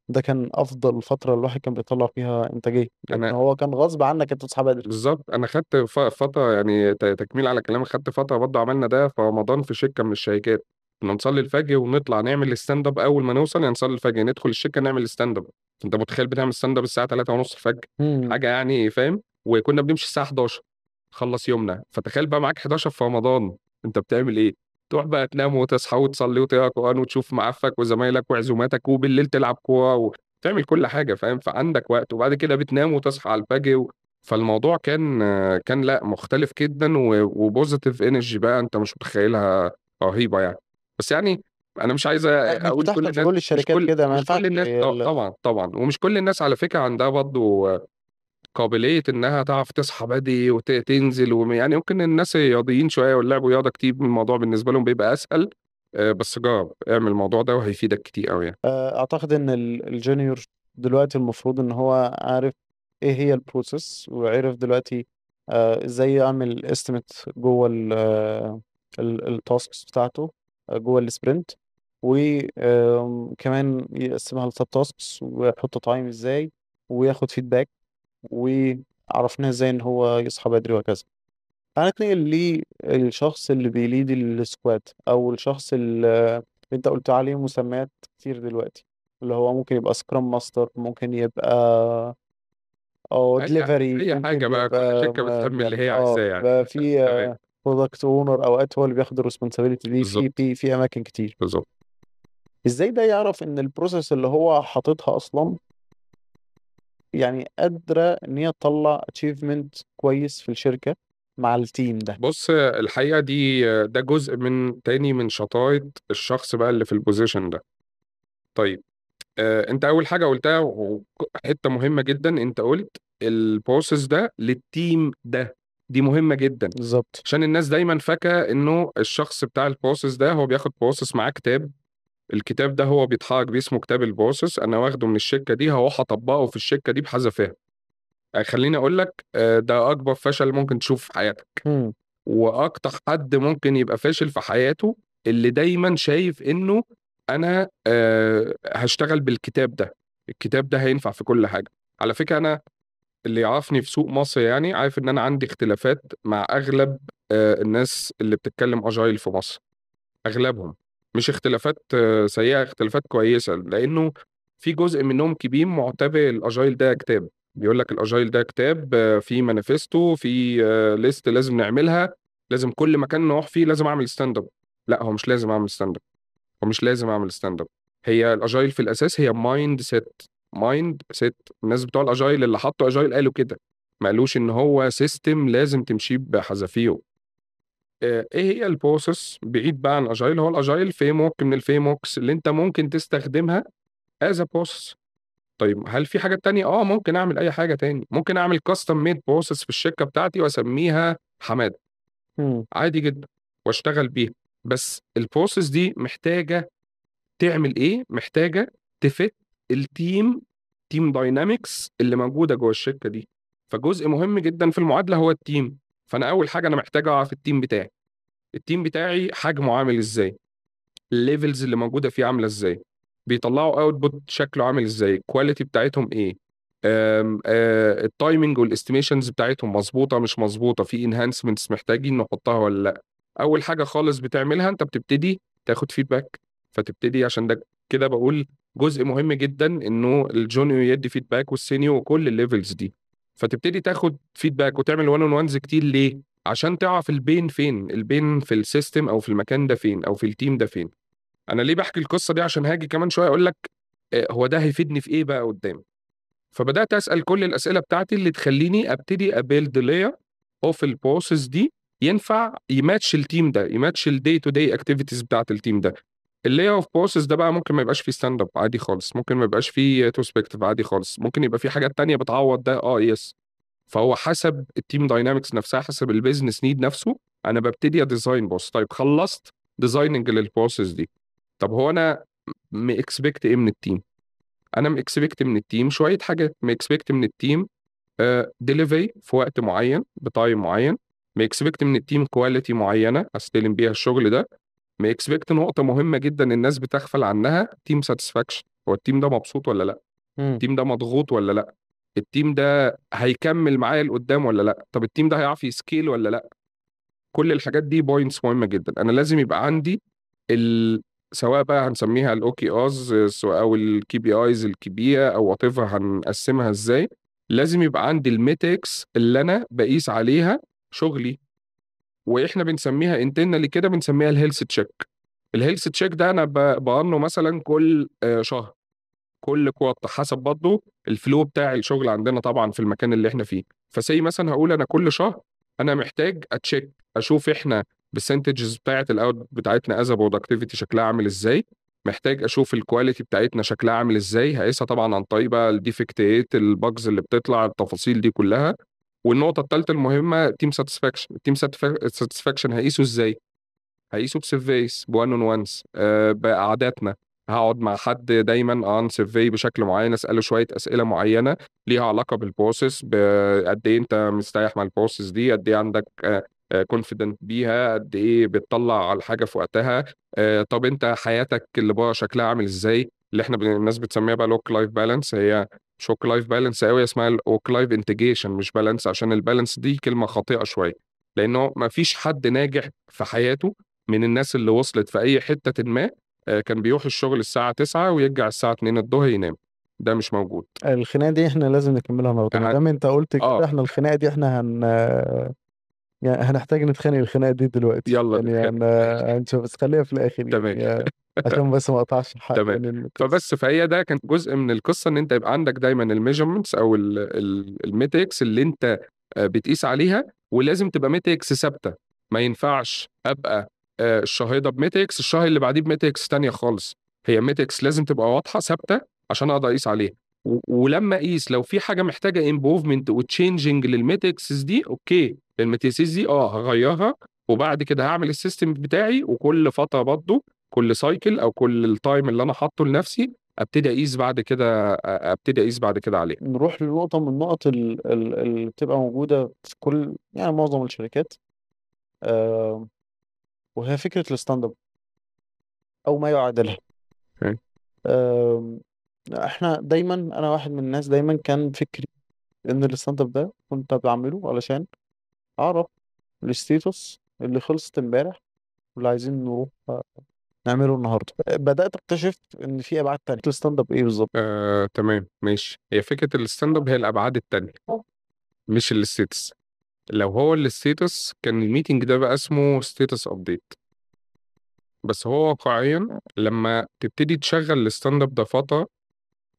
ده كان أفضل فترة الواحد كان بيطلع فيها إنتاجية، لأن هو كان غصب عنك أنت تصحى بدري. بالظبط. أنا خدت فترة، يعني تكميل على كلامك، خدت فترة برضه عملنا ده في رمضان في شركة من الشركات، كنا نصلي الفجر ونطلع نعمل stand up أول ما نوصل، يعني نصلي الفجر ندخل الشركة نعمل stand up. أنت متخيل بنعمل stand up الساعة 3:30 الفجر؟ حاجة يعني فاهم. وكنا بنمشي الساعة 11 خلص يومنا. فتخيل بقى معاك 11 في رمضان، انت بتعمل ايه؟ تروح بقى تنام وتصحى وتصلي وتقرا قرآن وتشوف معارفك وزمايلك وعزوماتك، وبالليل تلعب كورة وتعمل كل حاجة، فاهم؟ فعندك وقت، وبعد كده بتنام وتصحى على الفجر فالموضوع كان لا مختلف جدا، و positive energy بقى انت مش متخيلها، رهيبة يعني. بس يعني انا مش عايز لا، مش اقول بتحصل كل في الناس، كل مش الشركات كل كده، ما مش ينفعش كل الناس، طبعا طبعا، ومش كل الناس على فكرة عندها برضه قابلية إنها تعرف تصحى بدري وتنزل يعني ممكن الناس الرياضيين شوية واللعب رياضة كتير الموضوع بالنسبة لهم بيبقى أسهل. بس جرب اعمل الموضوع ده وهيفيدك كتير قوي يعني. أعتقد إن ال junior دلوقتي المفروض إن هو عارف إيه هي ال process، وعرف دلوقتي إزاي يعمل estimate جوه ال tasks بتاعته، جوه ال sprint، وكمان يقسمها ل sub tasks ويحط time إزاي، وياخد feedback، وعرفناه ازاي ان هو يصحى بدري وهكذا. هنتنقل للشخص اللي بي lead ال squad، او الشخص اللي انت قلت عليه مسميات كتير دلوقتي، اللي هو ممكن يبقى scrum master، ممكن يبقى او دليفري، اي ممكن حاجة بقى، كل يبقى شركة بتسمي اللي هي عايزاه يعني. بقى في product owner، اوقات هو اللي بياخد ال responsibility دي في اماكن كتير. بالظبط. ازاي ده يعرف ان ال process اللي هو حاططها اصلا يعني قادرة إن هي تطلع achievement كويس في الشركة مع ال team ده؟ بص، الحقيقة ده جزء من تاني من شطارة الشخص بقى اللي في ال position ده. طيب، انت أول حاجة قلتها وحتة مهمة جدا، انت قلت ال process ده لل team ده، دي مهمة جدا. بالظبط. عشان الناس دايما فاكرة إنه الشخص بتاع ال process ده هو بياخد process معاه كتاب، الكتاب ده هو بيتحرك بيه، اسمه كتاب ال process، انا واخده من الشركة دي هروح اطبقه في الشركة دي بحذافيرها. خليني اقول لك، ده اكبر فشل ممكن تشوفه في حياتك. واكتر حد ممكن يبقى فاشل في حياته اللي دايما شايف انه انا هشتغل بالكتاب ده، الكتاب ده هينفع في كل حاجة. على فكرة انا اللي يعرفني في سوق مصر يعني عارف ان انا عندي اختلافات مع اغلب الناس اللي بتتكلم agile في مصر، اغلبهم مش اختلافات سيئه، اختلافات كويسة، لانه في جزء منهم كبير معتبر ال agile ده كتاب، بيقول لك ال agile ده كتاب، في مانيفستو، في list لازم نعملها، لازم كل مكان نروح فيه لازم اعمل stand up. لا، هو مش لازم اعمل stand up، هو مش لازم اعمل stand up. هي ال agile في الاساس هي mindset، mindset. الناس بتوع ال agile اللي حطوا agile قالوا كده، ما قالوش ان هو system لازم تمشيه بحذافيره. ايه هي ال process؟ بعيد بقى عن agile، هو ال agile framework من ال frameworks اللي انت ممكن تستخدمها as a process. طيب هل في حاجات تانية؟ ممكن اعمل اي حاجة تاني، ممكن اعمل custom made process في الشركة بتاعتي واسميها حماد، عادي جدا، واشتغل بيها. بس ال process دي محتاجة تعمل ايه؟ محتاجة ت fit ال team، team dynamics اللي موجودة جوه الشركة دي. فجزء مهم جدا في المعادلة هو ال team. فانا اول حاجة انا محتاج اعرف ال team بتاعي، ال team بتاعي حجمه عامل ازاي، ال levels اللي موجودة فيه عاملة ازاي، بيطلعوا output شكله عامل ازاي، ال quality بتاعتهم ايه، ال timing وال estimations بتاعتهم مظبوطة مش مظبوطة، في enhancements محتاجين نحطها ولا لا. اول حاجة خالص بتعملها انت بتبتدي تاخد feedback. فتبتدي، عشان ده كده بقول جزء مهم جدا انه ال junior يدي feedback وال senior وكل ال levels دي. فتبتدي تاخد feedback وتعمل 1 on 1 كتير. ليه؟ عشان تعرف ال pain فين، ال pain في ال system او في المكان ده فين، او في ال team ده فين. انا ليه بحكي القصة دي؟ عشان هاجي كمان شوية اقول لك هو ده هيفيدني في ايه بقى قدام. فبدات اسال كل الاسئلة بتاعتي اللي تخليني ابتدي ا build layer of ال process دي ينفع ي match ال team ده، ي match ال day to day activities بتاعت ال team ده. ال layer of process ده بقى ممكن ما يبقاش فيه stand up عادي خالص، ممكن ما يبقاش فيه retrospective عادي خالص، ممكن يبقى فيه حاجات تانية بتعوض ده، yes. فهو حسب ال team dynamics نفسها، حسب ال business need نفسه، انا ببتدي ا design process. طيب خلصت designing لل process دي، طب هو انا م expect ايه من ال team؟ انا م expect من ال team شوية حاجات. م expect من ال team delivery في وقت معين ب time معين، م expect من ال team quality معينة استلم بيها الشغل ده، م expect نقطة مهمة جدا الناس بتغفل عنها، team satisfaction. هو ال team ده مبسوط ولا لا؟ ال team ده مضغوط ولا لا؟ ال team ده هيكمل معايا لقدام ولا لا؟ طب ال team ده هيعرف ي scale ولا لا؟ كل الحاجات دي points مهمة جدا. انا لازم يبقى عندي سواء بقى هنسميها ال OKRs او ال KPIs الكبيرة او whatever هنقسمها ازاي، لازم يبقى عندي ال metrics اللي انا بقيس عليها شغلي، واحنا بنسميها internally كده بنسميها ال health check. ال health check ده انا ب run ه مثلا كل شهر، كل quarter، حسب برضه ال flow بتاع الشغل عندنا طبعا في المكان اللي احنا فيه. ف say مثلا هقول انا كل شهر انا محتاج ا check، اشوف احنا percentages بتاعت ال out بتاعتنا as productivity شكلها عامل ازاي، محتاج اشوف ال quality بتاعتنا شكلها عامل ازاي، هقيسها طبعا عن طريق بقى ال defect rate، ال bugs اللي بتطلع، التفاصيل دي كلها. والنقطة الثالثة المهمة team satisfaction. ال team satisfaction هقيسه ازاي؟ هقيسه ب surveys، ب 1 on 1، بقعداتنا، هقعد مع حد دايما on survey بشكل معين، اساله شوية اسئلة معينة ليها علاقة بال process، قد ايه انت مستريح مع ال process دي، قد ايه عندك confident بيها، قد ايه بتطلع على الحاجة في وقتها، طب انت حياتك اللي بره شكلها عامل ازاي، اللي احنا الناس بتسميها بقى work life balance. هي مش work life balance قوي، اسمها ال work life integration، مش balance، عشان ال balance دي كلمة خاطئه شوية، لانه ما فيش حد ناجح في حياته من الناس اللي وصلت في اي حتة ما كان بيروح الشغل الساعة 9 ويرجع الساعة 2 الظهر ينام، ده مش موجود. الخناقة دي احنا لازم نكملها النهارده، ما دام انت قلت كده احنا الخناقة دي احنا يعني هنحتاج نتخانق الخناقة دي دلوقتي. يلا يعني نتخانق. هنشوف، بس خليها في الاخر يعني، تمام. عشان بس ما اقطعش الحق. تمام. يعني القصة. فهي ده كان جزء من القصة، ان انت يبقى عندك دايما ال measurements او ال metrics اللي انت بتقيس عليها، ولازم تبقى metrics ثابتة. ما ينفعش ابقى الشهر ده ب metrics، الشهر اللي بعديه ب metrics تانية خالص. هي metrics لازم تبقى واضحة ثابتة عشان اقدر اقيس عليها. ولما اقيس لو في حاجة محتاجه improvement و changing لل metrics دي، okay ال metrics دي هغيرها، وبعد كده هعمل ال system بتاعي، وكل فترة برضه كل cycle او كل ال time اللي انا حاطه لنفسي ابتدي اقيس بعد كده، ابتدي اقيس بعد كده عليه. نروح لنقطة من النقط اللي بتبقى موجودة في كل يعني معظم الشركات، وهي فكرة ال stand up او ما يعادلها. احنا دايما، انا واحد من الناس دايما كان فكري ان ال stand up ده كنت بعمله علشان اعرف ال status اللي خلصت امبارح واللي عايزين نروح نعمله النهارده. بدأت اكتشف ان في ابعاد تانية. ال stand up ايه بالظبط؟ تمام ماشي. هي فكرة ال stand up هي الابعاد التانية مش ال status. لو هو ال status كان ال meeting ده بقى اسمه status update، بس هو واقعيا لما تبتدي تشغل ال stand up ده فترة،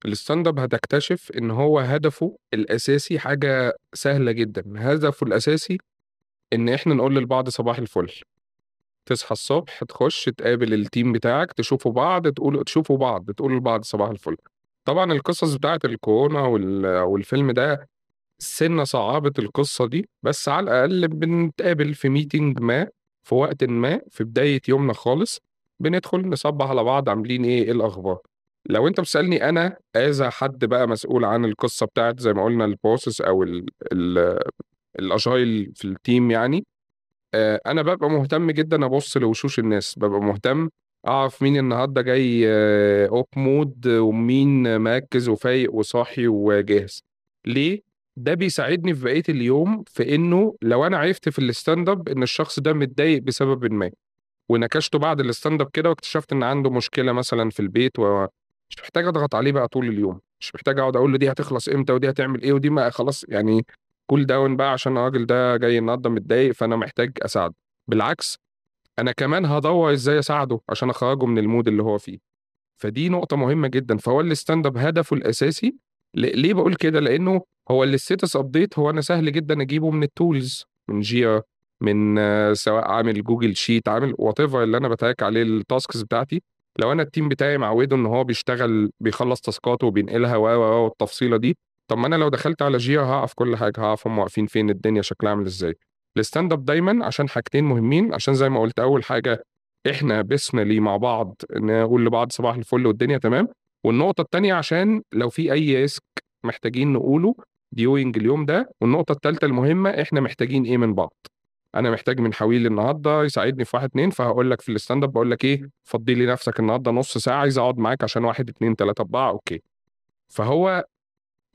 ال stand up هتكتشف ان هو هدفه الاساسي حاجة سهلة جدا. هدفه الاساسي ان احنا نقول للبعض صباح الفل. تصحى الصبح تخش تقابل ال team بتاعك، تشوفوا بعض، تقولوا تشوفوا بعض، تقولوا لبعض صباح الفل. طبعا القصص بتاعت الكورونا والفيلم ده سنة صعبت القصة دي، بس على الأقل بنتقابل في meeting ما في وقت ما في بداية يومنا خالص، بندخل نصبح على بعض، عاملين ايه، ايه الأخبار. لو انت بتسألني أنا as حد بقى مسؤول عن القصة بتاعت زي ما قلنا ال process أو ال agile في ال team، يعني انا ببقى مهتم جدا ابص لوشوش الناس، ببقى مهتم اعرف مين النهارده جاي off mood ومين مركز وفايق وصاحي وجاهز. ليه؟ ده بيساعدني في بقية اليوم في انه لو انا عرفت في ال stand up ان الشخص ده متضايق بسبب ما، ونكشته بعد ال stand up كده واكتشفت ان عنده مشكلة مثلا في البيت، ومش محتاج اضغط عليه بقى طول اليوم، مش محتاج اقعد اقول له دي هتخلص امتى ودي هتعمل ايه ودي ما خلاص، يعني cool down بقى عشان الراجل ده جاي النهارده متضايق فانا محتاج اساعده. بالعكس انا كمان هدور ازاي اساعده عشان اخرجه من ال mood اللي هو فيه. فدي نقطة مهمة جدا. فهو ال stand up هدفه الاساسي. ليه بقول كده؟ لانه هو ال status update هو انا سهل جدا اجيبه من ال tools، من Jira، من سواء عامل Google Sheet، عامل whatever اللي انا ب track عليه ال tasks بتاعتي. لو انا ال team بتاعي معوده ان هو بيشتغل بيخلص task اته وبينقلها و والتفصيله دي، طب ما انا لو دخلت على Jira هعرف كل حاجة، هعرف هم واقفين فين، الدنيا شكلها عامل ازاي. ال stand up دايما عشان حاجتين مهمين، عشان زي ما قلت اول حاجة احنا personally مع بعض نقول لبعض صباح الفل والدنيا تمام، والنقطة الثانية عشان لو في اي risk محتاجين نقوله during اليوم ده، والنقطة الثالثة المهمة احنا محتاجين ايه من بعض. انا محتاج من حويل النهارده يساعدني في 1 2، فهقول لك في ال stand up بقول لك ايه، فضي لي نفسك النهارده نص ساعة عايز اقعد معاك عشان 1 2 3 4 okay. فهو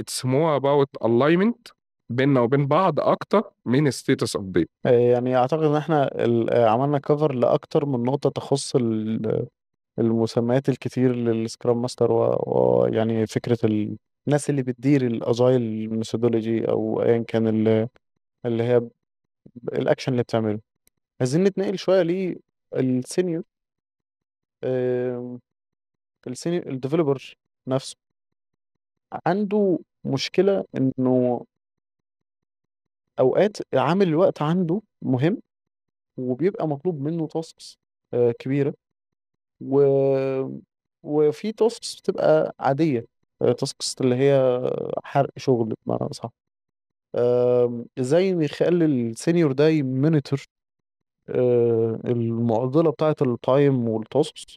it's more about alignment بيننا وبين بعض اكتر من status update. يعني اعتقد ان احنا عملنا cover لاكتر من نقطة تخص المسميات الكتير لل scrum master ويعني فكرة الناس اللي بتدير ال agile methodology او ايا كان اللي هي الاكشن اللي بتعمله. عايزين نتنقل شوية لل senior، ال senior ال developer نفسه عنده مشكلة انه اوقات عامل الوقت عنده مهم وبيبقى مطلوب منه tasks كبيرة وفي tasks بتبقى عادية، tasks اللي هي حرق شغل بمعنى صح. ازاي نخلي ال senior ده ي monitor المعضلة بتاعة ال time وال tasks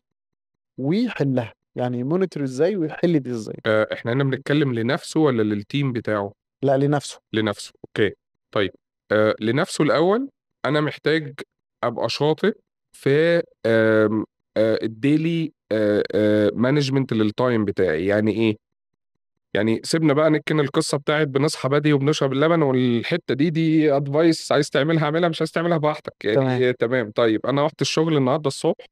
ويحلها؟ يعني ي monitor ازاي ويحل دي ازاي؟ احنا هنا بنتكلم لنفسه ولا لل team بتاعه؟ لا لنفسه. لنفسه. okay طيب، لنفسه الاول انا محتاج ابقى شاطر في ال daily management لل time بتاعي. يعني ايه؟ يعني سيبنا بقى نركن القصة بتاعت بنصحى بدري وبنشرب اللبن والحتة دي advice عايز تعملها اعملها، مش عايز تعملها براحتك يعني. تمام. تمام. طيب انا رحت الشغل النهارده الصبح،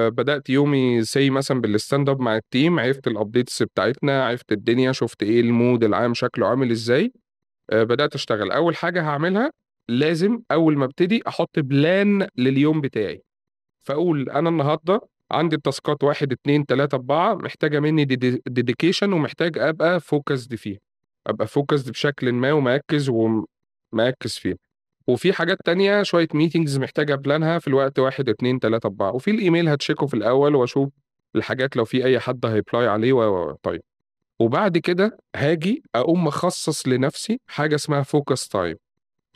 بدأت يومي say مثلا بال stand up مع ال team، عرفت ال updates بتاعتنا، عرفت الدنيا، شفت ايه ال mood العام شكله عامل ازاي، بدأت اشتغل. اول حاجة هعملها لازم اول ما ابتدي احط plan لليوم بتاعي، فاقول انا النهارده عندي ال task ات 1 2 3 4 محتاجه مني dedication ومحتاج ابقى focused فيها، ابقى focused بشكل ما ومركز ومركز فيها. وفي حاجات تانية شوية meetings محتاجه plan ها في الوقت 1 2 3 4، وفي الايميل ه check ه في الاول واشوف الحاجات لو في اي حد هي reply عليه طيب. وبعد كده هاجي اقوم مخصص لنفسي حاجة اسمها focus time.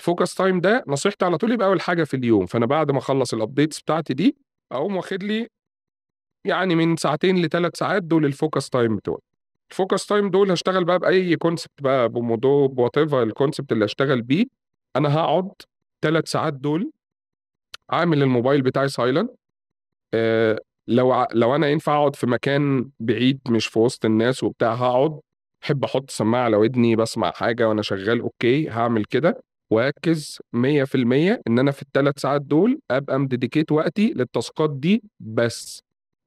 focus time ده نصيحتي على طول يبقى اول حاجة في اليوم. فانا بعد ما اخلص ال updates بتاعتي دي اقوم واخد لي يعني من 2 ل3 ساعات دول ال focus time بتوعي. ال focus time دول هشتغل بقى باي concept بقى، Pomodoro، whatever ال concept اللي هشتغل بيه. انا هقعد 3 ساعات دول عامل الموبايل بتاعي silent. لو انا ينفع اقعد في مكان بعيد مش في وسط الناس وبتاع، هقعد احب احط سماعه على ودني بسمع حاجة وانا شغال، okay هعمل كده. واركز 100% ان انا في ال3 ساعات دول ابقى م dedicate وقتي لل task ات دي بس.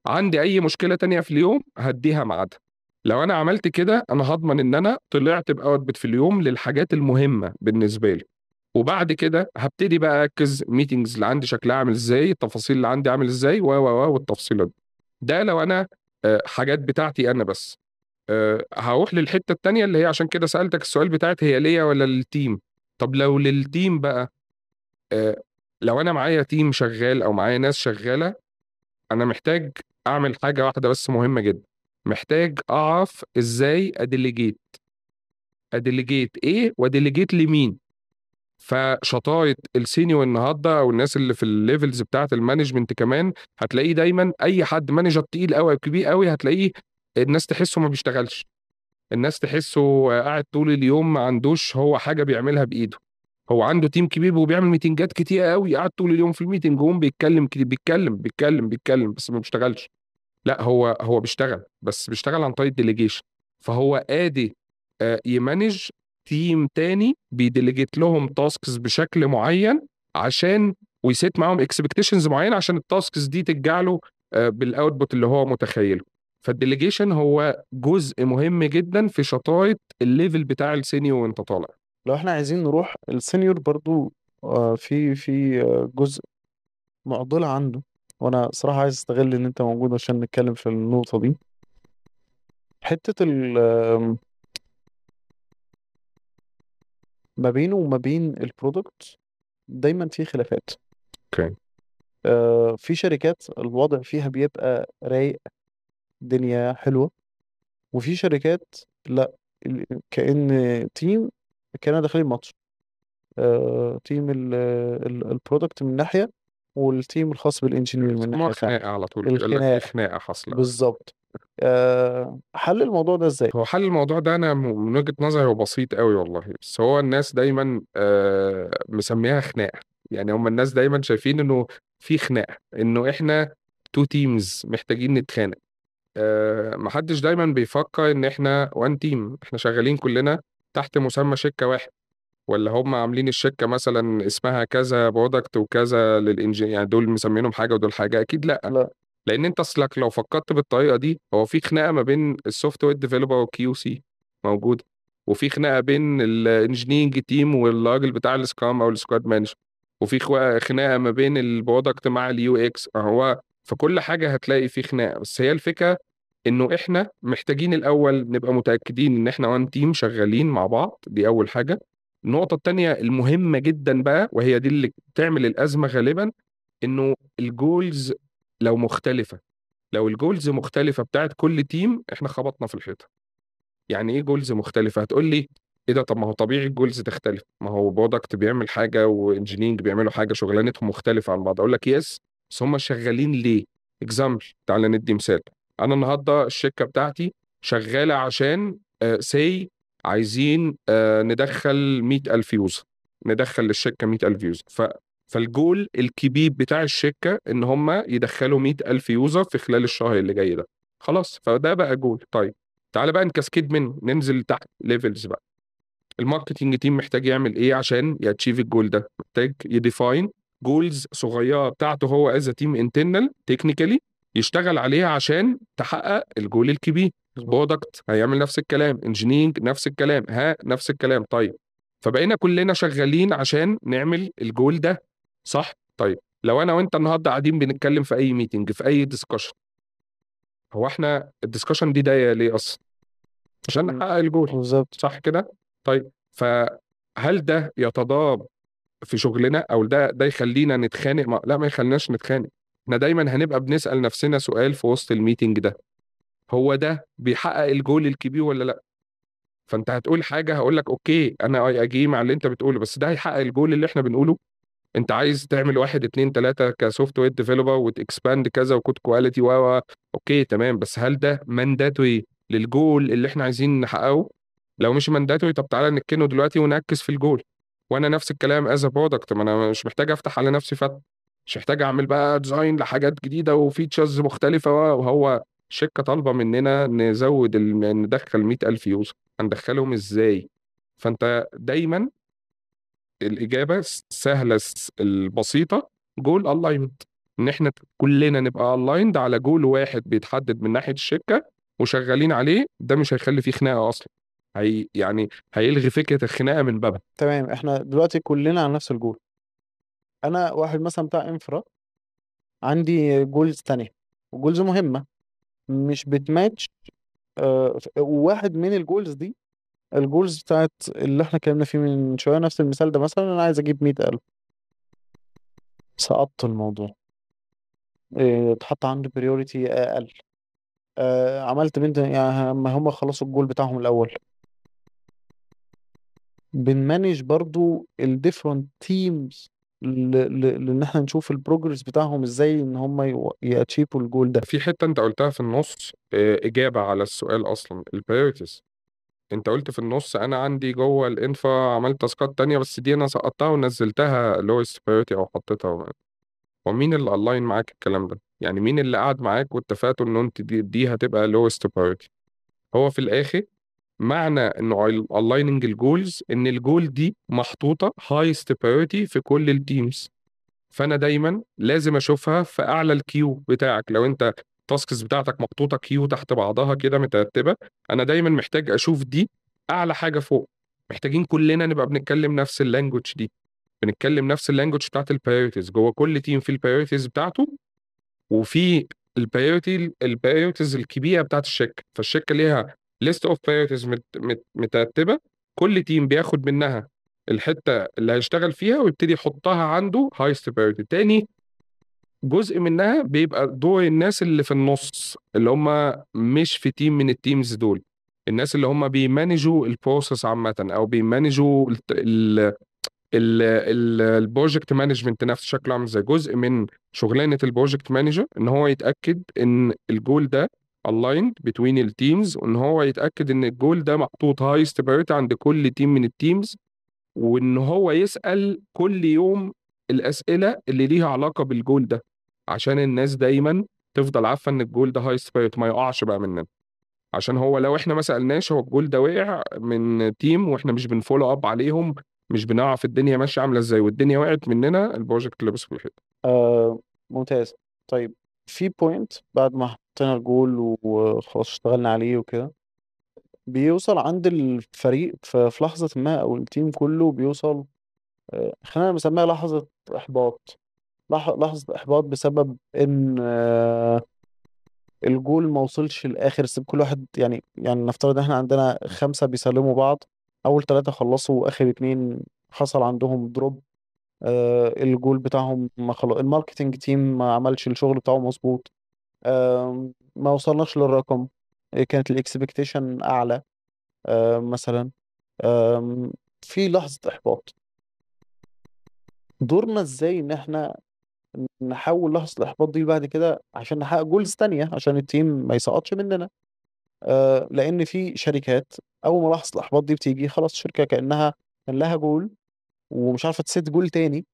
عندي اي مشكلة تانية في اليوم هديها ميعادها. لو انا عملت كده انا هضمن ان انا طلعت ب output في اليوم للحاجات المهمة بالنسبة لي، وبعد كده هبتدي بقى اركز meetings اللي عندي شكلها عامل ازاي، التفاصيل اللي عندي عامل ازاي، و و و والتفصيلات دي. ده لو انا حاجات بتاعتي انا بس. هروح للحتة التانية اللي هي عشان كده سالتك السؤال بتاعت هي ليا ولا لل team. طب لو لل team بقى، لو انا معايا team شغال او معايا ناس شغالة، انا محتاج اعمل حاجة واحدة بس مهمة جدا، محتاج اعرف ازاي ا delegate. ا delegate ايه وا delegate لمين؟ فشطاره ال senior النهارده او الناس اللي في ال levels بتاعه ال management كمان، هتلاقيه دايما اي حد manager تقيل قوي او كبير قوي هتلاقيه الناس تحسه ما بيشتغلش، الناس تحسه قاعد طول اليوم ما عندوش هو حاجة بيعملها بايده، هو عنده team كبير وبيعمل meeting ات كتير قوي، قاعد طول اليوم في ال meeting room بيتكلم كتير، بيتكلم بيتكلم بيتكلم بس ما بيشتغلش. لا، هو بيشتغل، بس بيشتغل عن طريق delegation. فهو قادر ي manage team تاني، بي delegate لهم tasks بشكل معين عشان وي set معاهم expectations معينة عشان ال tasks دي ترجع له بال output اللي هو متخيله. فال delegation هو جزء مهم جدا في شطارة ال level بتاع ال senior وانت طالع. لو احنا عايزين نروح ال senior برضو، في جزء معضلة عنده، وانا صراحة عايز استغل ان انت موجود عشان نتكلم في النقطة دي. حتة ال ما بينه وما بين ال product دايما في خلافات. okay. في شركات الوضع فيها بيبقى رايق، دنيا حلوة، وفي شركات لا، كأن team كأننا داخلين ماتش، team ال product من ناحية وال team الخاص بال engineer من ما ناحية تانية. خناقة على طول، بيقول لك في الخناقة خناقة حاصلة. بالظبط. حل الموضوع ده ازاي؟ هو حل الموضوع ده انا من وجهة نظري هو بسيط قوي والله، بس هو الناس دايما مسميها خناقة. يعني هم الناس دايما شايفين انه في خناقة، انه احنا two teams محتاجين نتخانق. محدش دايما بيفكر ان احنا one team، احنا شغالين كلنا تحت مسمى شركة واحد، ولا هم عاملين الشركة مثلا اسمها كذا product وكذا لل engineer، يعني دول مسمينهم حاجة ودول حاجة؟ اكيد لا. لا، لان انت اصلك لو فكرت بالطريقة دي، هو في خناقه ما بين ال software developer وال QC موجودة، وفي خناقه بين ال engineering team والراجل بتاع ال scrum او ال squad manager، وفي خناقه ما بين ال product مع ال UX. هو في كل حاجة هتلاقي في خناقه. بس هي الفكرة انه احنا محتاجين الاول نبقى متاكدين ان احنا one team شغالين مع بعض، دي اول حاجة. النقطة الثانية المهمة جدا بقى، وهي دي اللي بتعمل الازمة غالبا، انه ال goals لو مختلفة، لو ال goals مختلفة بتاعت كل team، احنا خبطنا في الحيطة. يعني ايه goals مختلفة؟ هتقول لي ايه ده، طب ما هو طبيعي ال goals تختلف، ما هو product بيعمل حاجة و engineering بيعملوا حاجة، شغلانتهم مختلفة عن بعض. اقول لك yes، بس هم شغالين ليه؟ example، تعالى ندي مثال. انا النهارده الشركة بتاعتي شغالة عشان say عايزين ندخل 100,000 user، ندخل للشركة 100,000 user. فالجول الكبير بتاع الشركة ان هم يدخلوا 100,000 user في خلال الشهر اللي جاي ده، خلاص، فده بقى جول. طيب تعالى بقى ن cascade منه، ننزل تحت levels بقى. ال marketing team محتاج يعمل ايه عشان ي achieve ال goal ده؟ محتاج ي define goals صغيرة بتاعته هو as team internal technically يشتغل عليها عشان تحقق الجول الكبير. product هيعمل نفس الكلام، engineering نفس الكلام، ها نفس الكلام. طيب فبقينا كلنا شغالين عشان نعمل الجول ده، صح؟ طيب لو انا وانت النهارده قاعدين بنتكلم في اي meeting، في اي discussion، هو احنا ال discussion دي دايرة ليه اصلا؟ عشان نحقق الجول. بالظبط، صح كده؟ طيب فهل ده يتضارب في شغلنا او ده يخلينا نتخانق؟ لا، ما يخليناش نتخانق. احنا دايما هنبقى بنسأل نفسنا سؤال في وسط ال meeting ده، هو ده بيحقق الجول الكبير ولا لا؟ فانت هتقول حاجة، هقول لك okay انا I agree مع اللي انت بتقوله، بس ده هيحقق الجول اللي احنا بنقوله؟ انت عايز تعمل 1 2 3 ك software developer وت expand كذا و code quality و okay تمام، بس هل ده mandatory لل goal اللي احنا عايزين نحققه؟ لو مش mandatory طب تعالى نركنه دلوقتي ونركز في الجول. وانا نفس الكلام as product، ما انا مش محتاج افتح على نفسي فتح، مش محتاج اعمل بقى design لحاجات جديدة و features مختلفة، وهو الشركة طالبه مننا نزود ندخل 100,000 user، هندخلهم ازاي؟ فانت دايما الاجابة السهلة البسيطة goal alignment، ان احنا كلنا نبقى aligned على جول واحد بيتحدد من ناحية الشركة وشغالين عليه. ده مش هيخلي فيه خناقه اصلا، هي يعني هيلغي فكرة الخناقة من بابها. تمام، احنا دلوقتي كلنا على نفس الجول. انا واحد مثلا بتاع infra، عندي goals تانية و goals مهمة مش بتماتش. وواحد من ال goals دي، ال goals بتاعت اللي احنا اتكلمنا فيه من شوية، نفس المثال ده مثلا، انا عايز اجيب 100,000، سقطت الموضوع، اتحط عندي priority اقل، عملت بنت يعني هم خلصوا الجول بتاعهم الاول. بن manage برضو ال different teams لان احنا نشوف ال progress بتاعهم ازاي ان هم ي achieve وا ال goal ده. في حتة انت قلتها في النص، اجابه على السؤال اصلا، ال priorities. انت قلت في النص انا عندي جوه ال infra عملت task ات تانية، بس دي انا سقطتها ونزلتها lowest priority او حطيتها. ومين اللي align معاك الكلام ده؟ يعني مين اللي قعد معاك واتفقتوا ان انت دي هتبقى lowest priority؟ هو في الاخر معنى انه aligning ال goals ان الجول دي محطوطة highest priority في كل ال teams، فانا دايما لازم اشوفها في اعلى ال queue بتاعك. لو انت ال tasks بتاعتك محطوطة queue تحت بعضها كده مترتبة، انا دايما محتاج اشوف دي اعلى حاجة فوق. محتاجين كلنا نبقى بنتكلم نفس ال language دي، بنتكلم نفس ال language بتاعت ال priorities جوه كل team، في ال priorities بتاعته وفي ال priorities الكبيرة بتاعت الشركة. فالشركه ليها list of priorities مترتبة، كل team بياخد منها الحتة اللي هيشتغل فيها ويبتدي يحطها عنده highest priority. تاني جزء منها بيبقى دور الناس اللي في النص، اللي هم مش في team من ال teams دول، الناس اللي هم بي manage وا ال process عامة او بي manage وا ال project management نفسه شكله عامل ازاي. جزء من شغلانة ال project manager ان هو يتاكد ان الجول ده aligned between ال teams، وان هو يتاكد ان الجول ده محطوط highest priority عند كل team من ال teams، وان هو يسال كل يوم الاسئلة اللي ليها علاقة بالجول ده، عشان الناس دايما تفضل عارفه ان الجول ده highest priority، ما يقعش بقى مننا. عشان هو لو احنا ما سالناش هو الجول ده وقع من team واحنا مش بن follow up عليهم، مش بنعرف الدنيا ماشية عامله ازاي، والدنيا وقعت مننا، ال project لبس في الحيط. ممتاز. طيب في point بعد ما حطينا الجول وخلاص اشتغلنا عليه وكده، بيوصل عند الفريق في لحظة ما، أو ال team كله بيوصل، خلينا نسميها لحظة إحباط. لحظة إحباط بسبب إن الجول ما وصلش لآخر step. كل واحد يعني نفترض إن إحنا عندنا 5 بيسلموا بعض، أول 3 خلصوا وآخر 2 حصل عندهم drop، ال goal بتاعهم ما خلص، ال marketing team ما عملش الشغل بتاعه مظبوط، ما وصلناش للرقم، كانت ال expectation أعلى، مثلا، في لحظة إحباط. دورنا إزاي إن إحنا نحول لحظة الإحباط دي بعد كده عشان نحقق goals تانية، عشان ال team ما يسقطش مننا؟ لأن في شركات أول ما لحظة الإحباط دي بتيجي خلاص الشركة كأنها كان لها جول ومش عارفة ت set goal تاني،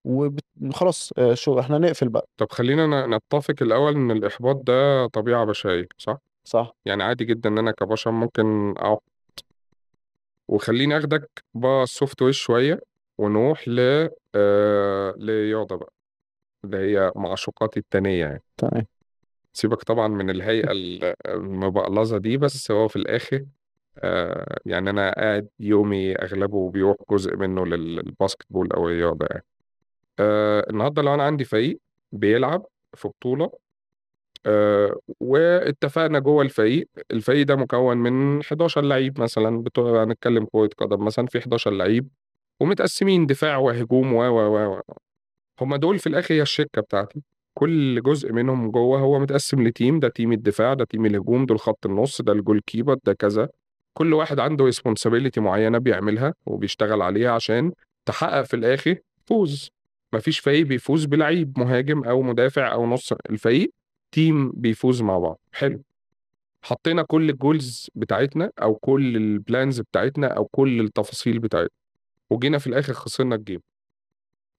وخلاص، شو احنا نقفل بقى. طب خلينا نتفق الأول إن الإحباط ده طبيعة بشرية، صح؟ صح. يعني عادي جدا إن أنا كبشر ممكن أقعد. وخليني أخدك بقى ال software شوية ونروح لرياضة بقى، اللي هي معشوقاتي التانية يعني. سيبك طبعا من الهيئة المبقلظة دي، بس هو في الآخر، أنا قاعد يومي أغلبه بيروح جزء منه لل basketball أو الرياضة يعني. النهاردة لو أنا عندي فريق بيلعب في بطولة، واتفقنا جوه الفريق، الفريق ده مكون من 11 لعيب مثلا، هنتكلم كرة قدم مثلا، في 11 لعيب ومتقسمين دفاع وهجوم و و و و. هما دول في الآخر هي الشركة بتاعتي، كل جزء منهم جوه هو متقسم ل team، ده team الدفاع، ده team الهجوم، دول خط النص، ده ال goalkeeper، ده كذا. كل واحد عنده responsibility معينة بيعملها وبيشتغل عليها عشان تحقق في الآخر فوز. مفيش فريق بيفوز بلعيب مهاجم أو مدافع أو نص، الفريق team بيفوز مع بعض. حلو، حطينا كل ال goals بتاعتنا أو كل ال plans بتاعتنا أو كل التفاصيل بتاعتنا، وجينا في الآخر خسرنا ال game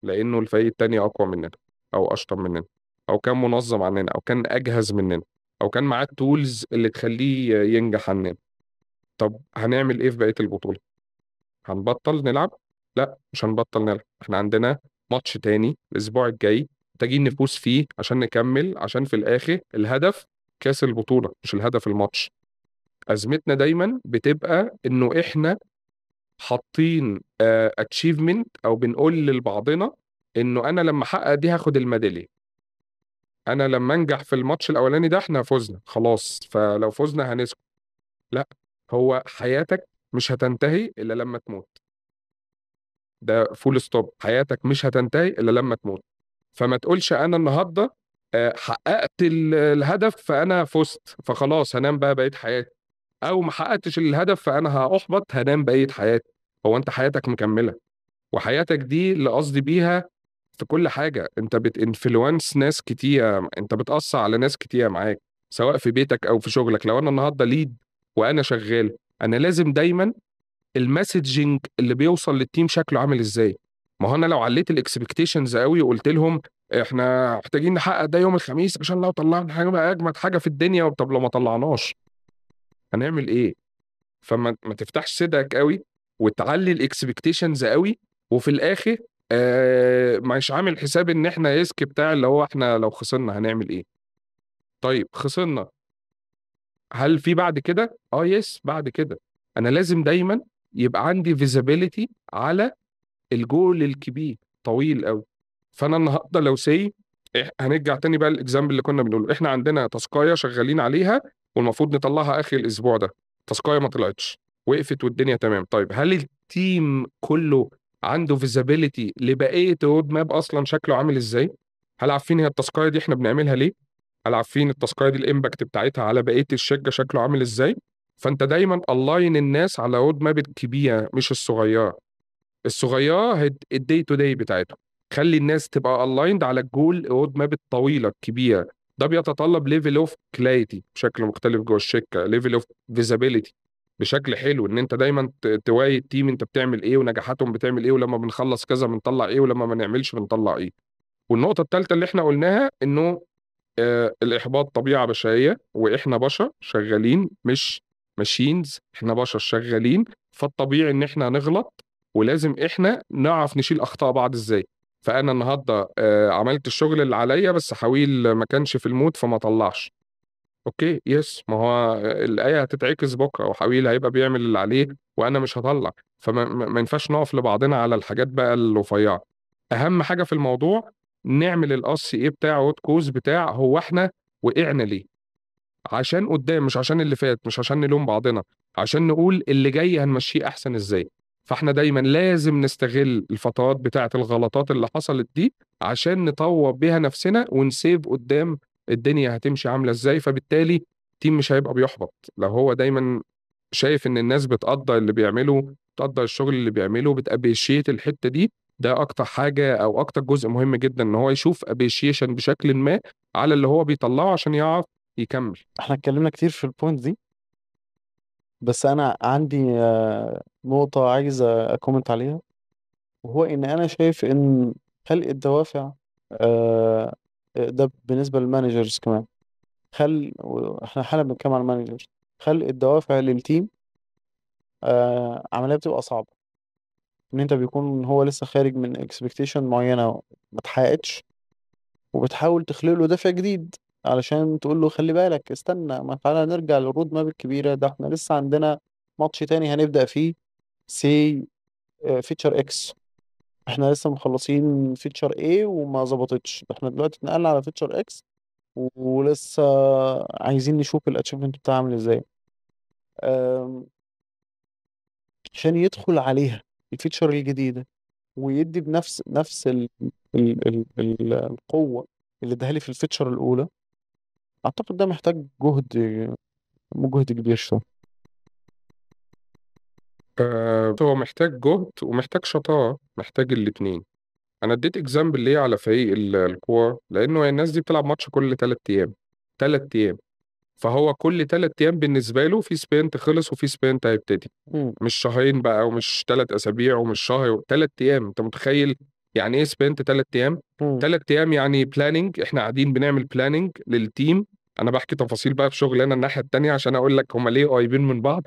لأنه الفريق التاني أقوى مننا أو أشطر مننا أو كان منظم عننا أو كان أجهز مننا أو كان معاه ال tools اللي تخليه ينجح عننا. طب هنعمل إيه في بقية البطولة؟ هنبطل نلعب؟ لا مش هنبطل نلعب، احنا عندنا ماتش تاني الاسبوع الجاي محتاجين نفوز فيه عشان نكمل، عشان في الاخر الهدف كاس البطولة مش الهدف الماتش. ازمتنا دايما بتبقى انه احنا حاطين achievement او بنقول لبعضنا انه انا لما احقق دي هاخد الميداليه، انا لما انجح في الماتش الاولاني ده احنا فزنا خلاص، فلو فزنا هنسكت. لا، هو حياتك مش هتنتهي الا لما تموت، ده full stop. حياتك مش هتنتهي الا لما تموت. فما تقولش انا النهارده حققت الهدف فانا فزت فخلاص هنام بقى بقية حياتي، او ما حققتش الهدف فانا هاحبط هنام بقية حياتي. هو انت حياتك مكملة، وحياتك دي اللي قصدي بيها في كل حاجة، انت بت influence ناس كتير، انت بتاثر على ناس كتير معاك سواء في بيتك او في شغلك. لو انا النهارده lead وانا شغال، انا لازم دايما ال messaging اللي بيوصل لل team شكله عامل ازاي. ما هو انا لو عليت ال expectations قوي وقلت لهم احنا محتاجين نحقق ده يوم الخميس عشان لو طلعنا حاجة بقى اجمد حاجة في الدنيا، طب لو ما طلعناش هنعمل ايه؟ فما ما تفتحش صدرك قوي وتعلي ال expectations قوي، وفي الاخر مش عامل حساب ان احنا risk بتاع اللي هو احنا لو خسرنا هنعمل ايه. طيب خسرنا، هل في بعد كده؟ yes بعد كده. انا لازم دايما يبقى عندي visibility على الجول الكبير طويل قوي. فانا النهارده لو say هنرجع تاني بقى ال example اللي كنا بنقوله، احنا عندنا task ايه شغالين عليها والمفروض نطلعها اخر الاسبوع ده، task ايه ما طلعتش، وقفت والدنيا تمام. طيب هل ال team كله عنده visibility لبقية ال road map اصلا شكله عامل ازاي؟ هل عارفين هي ال task ايه دي احنا بنعملها ليه؟ هل عارفين ال task ايه دي ال impact بتاعتها على بقية الشركة شكله عامل ازاي؟ فانت دايما align الناس على road map الكبيرة مش الصغيرة. الصغيرة ال day to day بتاعتهم، خلي الناس تبقى aligned على ال goal road map الطويلة الكبيرة. ده بيتطلب level of clarity بشكل مختلف جوه الشركة، level of visibility بشكل حلو، ان انت دايما توعي ال team انت بتعمل ايه ونجاحاتهم بتعمل ايه، ولما بنخلص كذا بنطلع ايه، ولما ما نعملش بنطلع ايه. والنقطة الثالثة اللي احنا قلناها انه الاحباط طبيعة بشرية، واحنا بشر شغالين مش machines، احنا بشر شغالين، فالطبيعي ان احنا نغلط، ولازم احنا نعرف نشيل اخطاء بعض ازاي. فانا النهارده عملت الشغل اللي عليا، بس حويل ما كانش في ال mood فما طلعش. okay yes، ما هو الايه هتتعكس بكره، وحويل هيبقى بيعمل اللي عليه وانا مش هطلع. فما ما ينفعش نقف لبعضنا على الحاجات بقى الرفيعة. اهم حاجة في الموضوع نعمل ال RCA بتاع root cause بتاع هو احنا وقعنا ليه، عشان قدام، مش عشان اللي فات، مش عشان نلوم بعضنا، عشان نقول اللي جاي هنمشيه احسن ازاي. فاحنا دايما لازم نستغل الفترات بتاعه الغلطات اللي حصلت دي عشان نطور بيها نفسنا ونسيب قدام الدنيا هتمشي عامله ازاي. فبالتالي ال team مش هيبقى بيحبط لو هو دايما شايف ان الناس بتقدر اللي بيعمله، بتقدر الشغل اللي بيعمله، بت appreciate الحتة دي. ده اكتر حاجة او اكتر جزء مهم جدا، ان هو يشوف appreciation بشكل ما على اللي هو بيطلعه عشان يعرف يكمل. احنا اتكلمنا كتير في ال point دي، بس انا عندي نقطة عايز ا comment عليها، وهو ان انا شايف ان خلق الدوافع، ده بالنسبة لل managers كمان، احنا حالا بنتكلم على ال managers، خلق الدوافع لل team عملية بتبقى صعبة، ان انت بيكون هو لسه خارج من expectation معينة ما اتحققتش، وبتحاول تخلق له دافع جديد علشان تقول له خلي بالك، استنى، ما تعالى نرجع لل road map الكبيرة، ده احنا لسه عندنا ماتش تاني هنبدأ فيه say feature X، احنا لسه مخلصين feature A وما ظبطتش، احنا دلوقتي اتنقلنا على feature X ولسه عايزين نشوف ال achievement بتاعها عامل ازاي، عشان يدخل عليها ال feature الجديدة ويدي بنفس نفس ال ال ال ال القوة اللي اداها لي في ال feature الأولى. أعتقد ده محتاج جهد كبير شوية. هو محتاج جهد ومحتاج شطارة، محتاج الاتنين. أنا اديت example ليه على فريق الكورة، لأنه الناس دي بتلعب ماتش كل 3 أيام، 3 أيام، فهو كل 3 أيام بالنسبة له في sprint خلص وفي sprint هيبتدي، مش شهرين بقى ومش 3 أسابيع ومش شهر، 3 أيام. أنت متخيل يعني إيه sprint 3 أيام؟ 3 أيام يعني planning، إحنا قاعدين بنعمل planning لل team. أنا بحكي تفاصيل بقى في شغلنا الناحية التانية عشان أقول لك هما ليه قريبين من بعض.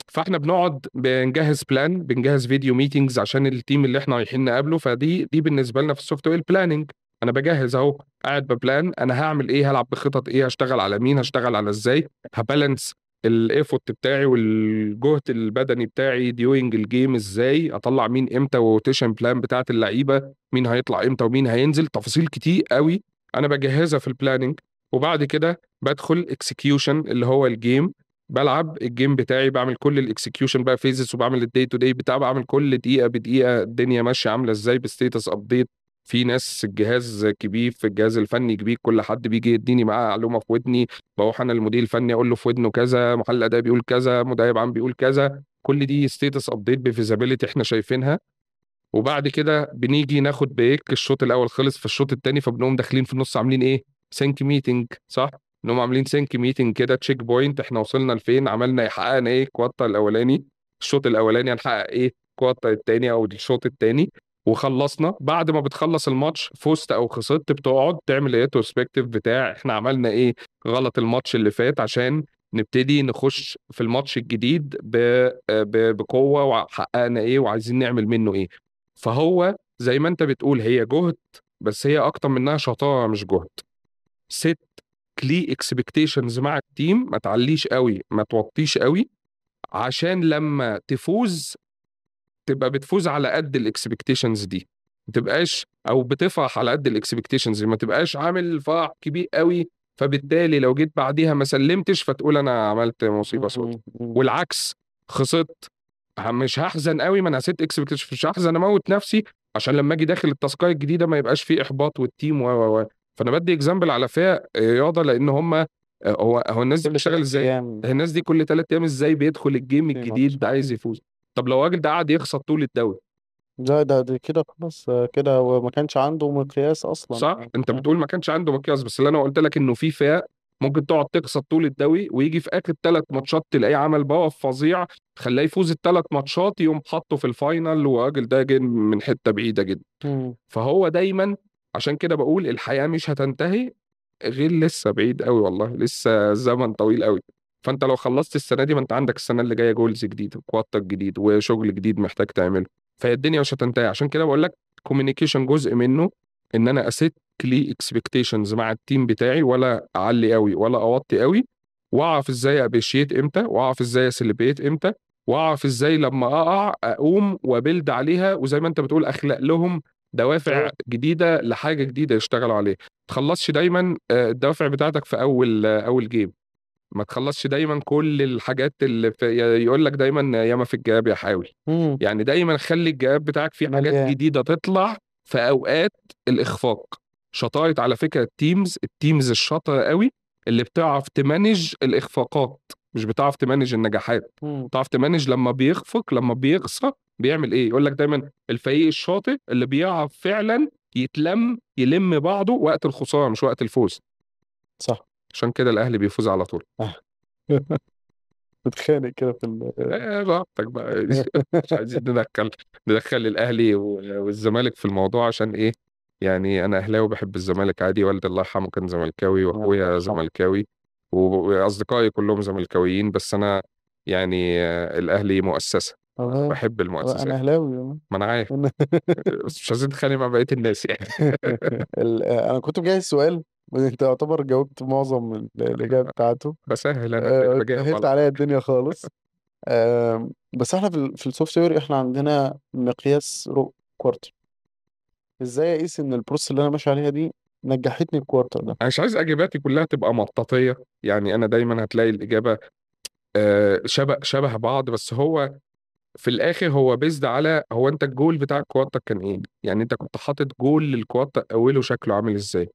فاحنا بنقعد بنجهز plan، بنجهز video meetings عشان ال team اللي احنا رايحين نقابله. فدي بالنسبة لنا في ال software planning، انا بجهز اهو، قاعد ب plan انا هعمل ايه، هلعب بخطط ايه، هشتغل على مين، هشتغل على ازاي، ه balance ال effort بتاعي والجهد البدني بتاعي during ال game ازاي، اطلع مين امتى، و rotation plan بتاعت اللعيبة، مين هيطلع امتى ومين هينزل، تفاصيل كتير قوي انا بجهزها في ال planning. وبعد كده بدخل execution اللي هو ال game، بلعب ال game بتاعي، بعمل كل ال execution بقى phases، وبعمل ال day to day بتاع، بعمل كل دقيقة بدقيقة الدنيا ماشية عامله ازاي ب status update. في ناس الجهاز كبير، في الجهاز الفني كبير، كل حد بيجي يديني معاه معلومة في ودني، بروح انا المدير الفني اقول له في ودنه كذا، محلل اداء بيقول كذا، مدرب عام بيقول كذا، كل دي status update ب visibility احنا شايفينها. وبعد كده بنيجي ناخد break، الشوط الاول خلص، في الشوط الثاني فبنقوم داخلين في النص عاملين ايه؟ sync meeting، صح؟ نقوم عاملين sync meeting كده، check point، احنا وصلنا لفين، عملنا ايه، حققنا ايه quarter الاولاني، الشوط الاولاني هنحقق ايه quarter الثاني او الشوط الثاني، وخلصنا. بعد ما بتخلص الماتش فزت او خسرت، بتقعد تعمل retrospective بتاع احنا عملنا ايه غلط الماتش اللي فات، عشان نبتدي نخش في الماتش الجديد بقوة، وحققنا ايه وعايزين نعمل منه ايه. فهو زي ما انت بتقول هي جهد، بس هي اكتر منها شطارة مش جهد. set clear expectations مع ال team، ما تعليش قوي ما توطيش قوي، عشان لما تفوز تبقى بتفوز على قد ال expectations دي، ما تبقاش او بتفرح على قد ال expectations، ما تبقاش عامل فرح كبير قوي، فبالتالي لو جيت بعديها ما سلمتش فتقول انا عملت مصيبة سوداء. والعكس، خسرت مش هحزن قوي، ما انا set expectation، مش هحزن اموت نفسي، عشان لما اجي داخل ال task ايه الجديدة ما يبقاش فيه احباط وال team و فانا بدي example على فئة رياضة، لان هم هو الناس دي كل بتشتغل 3 ازاي؟ ايام الناس دي كل 3 ايام ازاي بيدخل ال game في ماتش؟ الجديد عايز يفوز؟ طب لو الراجل ده قعد يخسر طول الدوري، لا ده كده خلاص، كده هو ما كانش عنده مقياس اصلا. صح؟ انت بتقول ما كانش عنده مقياس، بس اللي انا قلت لك انه في فئة ممكن تقعد تخسر طول الدوري، ويجي في اخر 3 ماتشات تلاقيه عمل power فظيع خلاه يفوز ال3 ماتشات، يقوم حاطه في ال final، والراجل ده جه من حتة بعيدة جدا. فهو دايما عشان كده بقول الحياة مش هتنتهي غير لسه بعيد قوي، والله لسه زمن طويل قوي. فانت لو خلصت السنة دي، ما انت عندك السنة اللي جاية goals جديد، و quarter جديد، وشغل جديد محتاج تعمله، فهي الدنيا مش هتنتهي. عشان كده بقول لك communication جزء منه، ان انا ا set clear expectations مع ال team بتاعي، ولا اعلي قوي ولا اوطي قوي، واعرف ازاي appreciate امتى، واعرف ازاي ا celebrate امتى، واعرف ازاي لما اقع اقوم وا build عليها، وزي ما انت بتقول اخلق لهم دوافع جديدة لحاجة جديدة يشتغلوا عليها. ما تخلصش دايما الدوافع بتاعتك في اول game، ما تخلصش دايما كل الحاجات اللي يقول لك دايما ياما في الجواب يا حاوي. يعني دايما خلي الجواب بتاعك فيه حاجات مليان جديدة تطلع في اوقات الاخفاق. شطارة على فكرة ال teams الشاطره قوي اللي بتعرف ت manage الاخفاقات، مش بتعرف ت manage النجاحات. بتعرف ت manage لما بيخفق، لما بيخسر بيعمل ايه. يقول لك دايما الفريق الشاطر اللي بيعرف فعلا يلم بعضه وقت الخسارة مش وقت الفوز. صح. عشان كده الاهلي بيفوز على طول. بتخانق كده في براحتك بقى. مش عايزين ندخل الاهلي والزمالك في الموضوع، عشان ايه؟ يعني انا اهلاوي بحب الزمالك عادي، والدي الله يرحمه كان زملكاوي، واخويا زملكاوي، واصدقائي كلهم زملكاويين، بس انا يعني الاهلي مؤسسة، بحب المؤسسات. انا اهلاوي. ما انا عارف. بس مش عايزين نتخانق مع بقية الناس يعني. انا كنت مجهز سؤال، بس انت يعتبر جاوبت معظم الاجابة بتاعته. بسهل انا، بجاوب سهلت على عليا الدنيا خالص. بس احنا في ال software احنا عندنا مقياس quarter. ازاي اقيس ان ال process اللي انا ماشي عليها دي نجحتني ال quarter ده؟ انا مش عايز اجاباتي كلها تبقى مطاطيه، يعني انا دايما هتلاقي الاجابة شبه بعض، بس هو في الاخر هو based على هو انت الجول بتاع ال quarter كان ايه؟ يعني انت كنت حاطط goal لل quarter اوله شكله عامل ازاي؟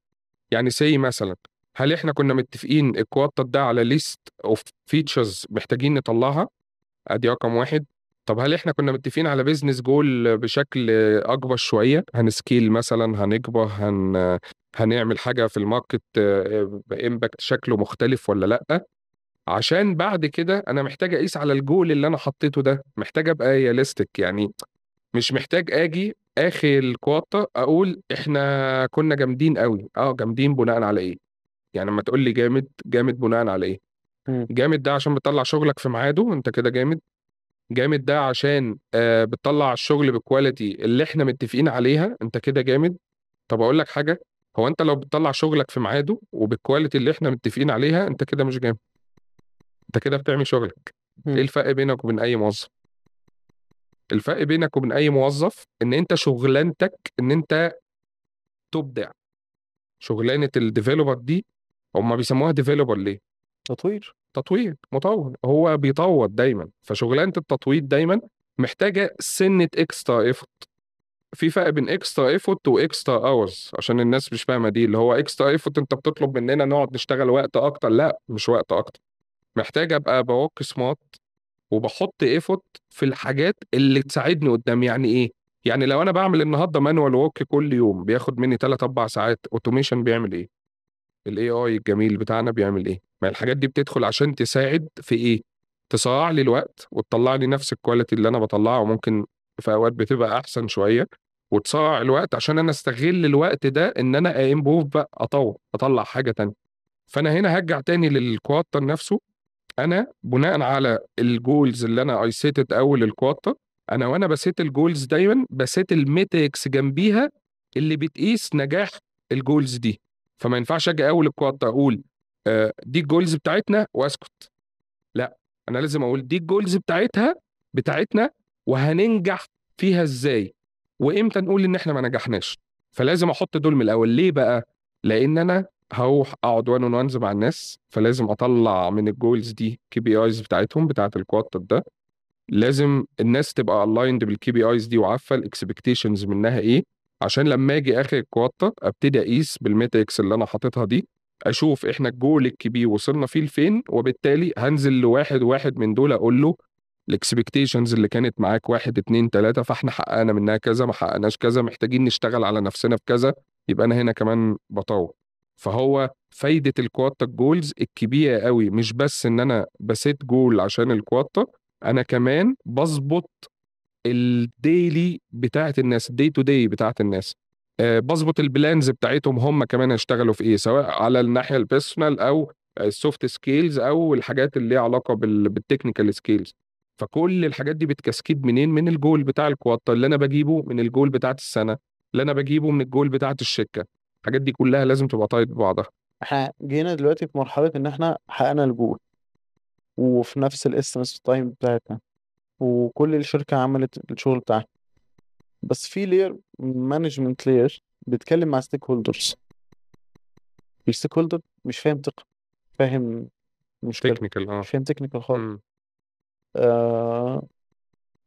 يعني say مثلا هل احنا كنا متفقين ال quarter ده على list of features محتاجين نطلعها؟ ادي رقم واحد. طب هل احنا كنا متفقين على business goal بشكل اكبر شوية؟ هن scale مثلا، هنكبر، هنعمل حاجة في ال market impact شكله مختلف ولا لا؟ عشان بعد كده انا محتاج اقيس على الجول اللي انا حطيته ده، محتاج ابقى realistic، يعني مش محتاج اجي اخر ال quarter اقول احنا كنا جامدين قوي. جامدين بناء على ايه؟ يعني لما تقول لي جامد، جامد بناء على ايه؟ جامد ده عشان بتطلع شغلك في ميعاده انت كده جامد. جامد ده عشان بتطلع الشغل بال quality اللي احنا متفقين عليها، انت كده جامد. طب اقول لك حاجة، هو انت لو بتطلع شغلك في ميعاده وبال quality اللي احنا متفقين عليها، انت كده مش جامد، انت كده بتعمل شغلك. ايه الفرق بينك وبين اي موظف؟ الفرق بينك وبين اي موظف ان انت شغلانتك ان انت تبدع. شغلانة ال developer دي هم بيسموها developer ليه؟ تطوير. تطوير، مطور، هو بيطور دايما. فشغلانه التطوير دايما محتاجه سنة extra effort. في فرق بين extra effort و extra hours عشان الناس مش فاهمه دي. اللي هو extra effort انت بتطلب مننا نقعد نشتغل وقت اكتر، لا مش وقت اكتر، محتاج ابقى ب work smart وبحط effort في الحاجات اللي تساعدني قدام. يعني ايه؟ يعني لو انا بعمل النهارده manual work كل يوم بياخد مني 3 4 ساعات، automation بيعمل ايه؟ ال AI الجميل بتاعنا بيعمل ايه؟ ما الحاجات دي بتدخل عشان تساعد في ايه؟ تسرع لي الوقت وتطلع لي نفس ال quality اللي انا بطلعه، وممكن في اوقات بتبقى احسن شوية، وتسرع الوقت عشان انا استغل الوقت ده ان انا improve بقى، اطور، اطلع حاجة تانية. فانا هنا هرجع تاني لل quarter نفسه. انا بناء على ال goals اللي انا I set اول ال quarter، انا وانا ب set ال goals دايما ب set ال metrics جنبيها اللي بتقيس نجاح ال goals دي. فما ينفعش اجي اول ال quarter اقول دي ال goals بتاعتنا واسكت، لا انا لازم اقول دي ال goals بتاعتنا وهننجح فيها ازاي، وامتى نقول ان احنا ما نجحناش. فلازم احط دول من الاول. ليه بقى؟ لان انا هروح اقعد 1 on 1 مع الناس، فلازم اطلع من ال goals دي KPIs بتاعتهم بتاعت ال quarter ده. لازم الناس تبقى aligned بال KPIs دي وعارفه ال expectations منها ايه، عشان لما اجي اخر ال quarter ابتدي اقيس بال metrics اللي انا حاططها دي، اشوف احنا الجول الكبير وصلنا فيه لفين، وبالتالي هنزل لواحد واحد من دول اقول له ال expectations اللي كانت معاك 1 2 3، فاحنا حققنا منها كذا، ما حققناش كذا، محتاجين نشتغل على نفسنا في كذا، يبقى انا هنا كمان بطور. فهو فايدة ال quarter goals الكبيرة قوي مش بس ان انا ب set goal عشان ال quarter، انا كمان بظبط ال daily بتاعت الناس، ال day to day بتاعت الناس، بظبط ال plans بتاعتهم هم كمان هيشتغلوا في ايه، سواء على الناحية ال personal او ال soft skills او الحاجات اللي ليها علاقة بال technical skills. فكل الحاجات دي بت cascade منين؟ من الجول بتاع ال quarter اللي انا بجيبه من الجول بتاعت السنة، اللي انا بجيبه من الجول بتاعت الشركة. الحاجات دي كلها لازم تبقى tied ببعضها. احنا جينا دلوقتي في مرحلة ان احنا حققنا الجول وفي نفس ال estimate time بتاعتنا، وكل الشركة عملت الشغل بتاعها، بس في layer management layer بيتكلم مع stakeholders. ال stakeholder مش فاهم تقني، فاهم مشكلة، technical. مش فاهم technical خالص.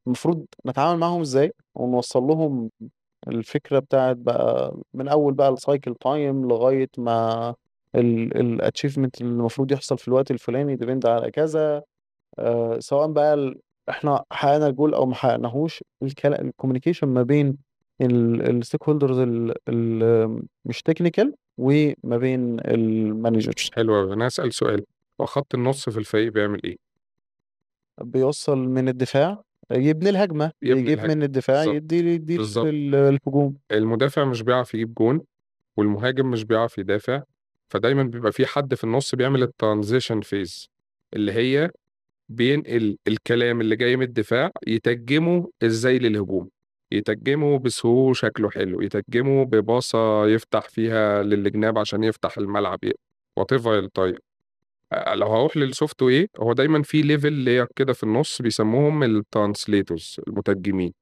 المفروض نتعامل معاهم ازاي ونوصل لهم الفكرة بتاعت بقى من اول بقى ال cycle time لغاية ما ال achievement اللي المفروض يحصل في الوقت الفلاني depend على كذا، سواء بقى احنا حققنا الجول او ما حققناهوش. ال communication ما بين ال stakeholders مش technical وما بين ال managers. حلو أوي. انا هسأل سؤال، هو خط النص في الفريق بيعمل ايه؟ بيوصل من الدفاع يبني الهجمة، يبني بيجيب الهجمة. من الدفاع يدي الهجوم. المدافع مش بيعرف يجيب جون، والمهاجم مش بيعرف يدافع، فدايما بيبقى في حد في النص بيعمل ال transition phase اللي هي بينقل الكلام اللي جاي من الدفاع يترجمه ازاي للهجوم، يترجمه بسهو شكله حلو، يترجمه بباصة يفتح فيها للجناب عشان يفتح الملعب، whatever الطريقة. لو هروح لل software، هو دايما في level layer كده في النص بيسموهم ال translators، المترجمين.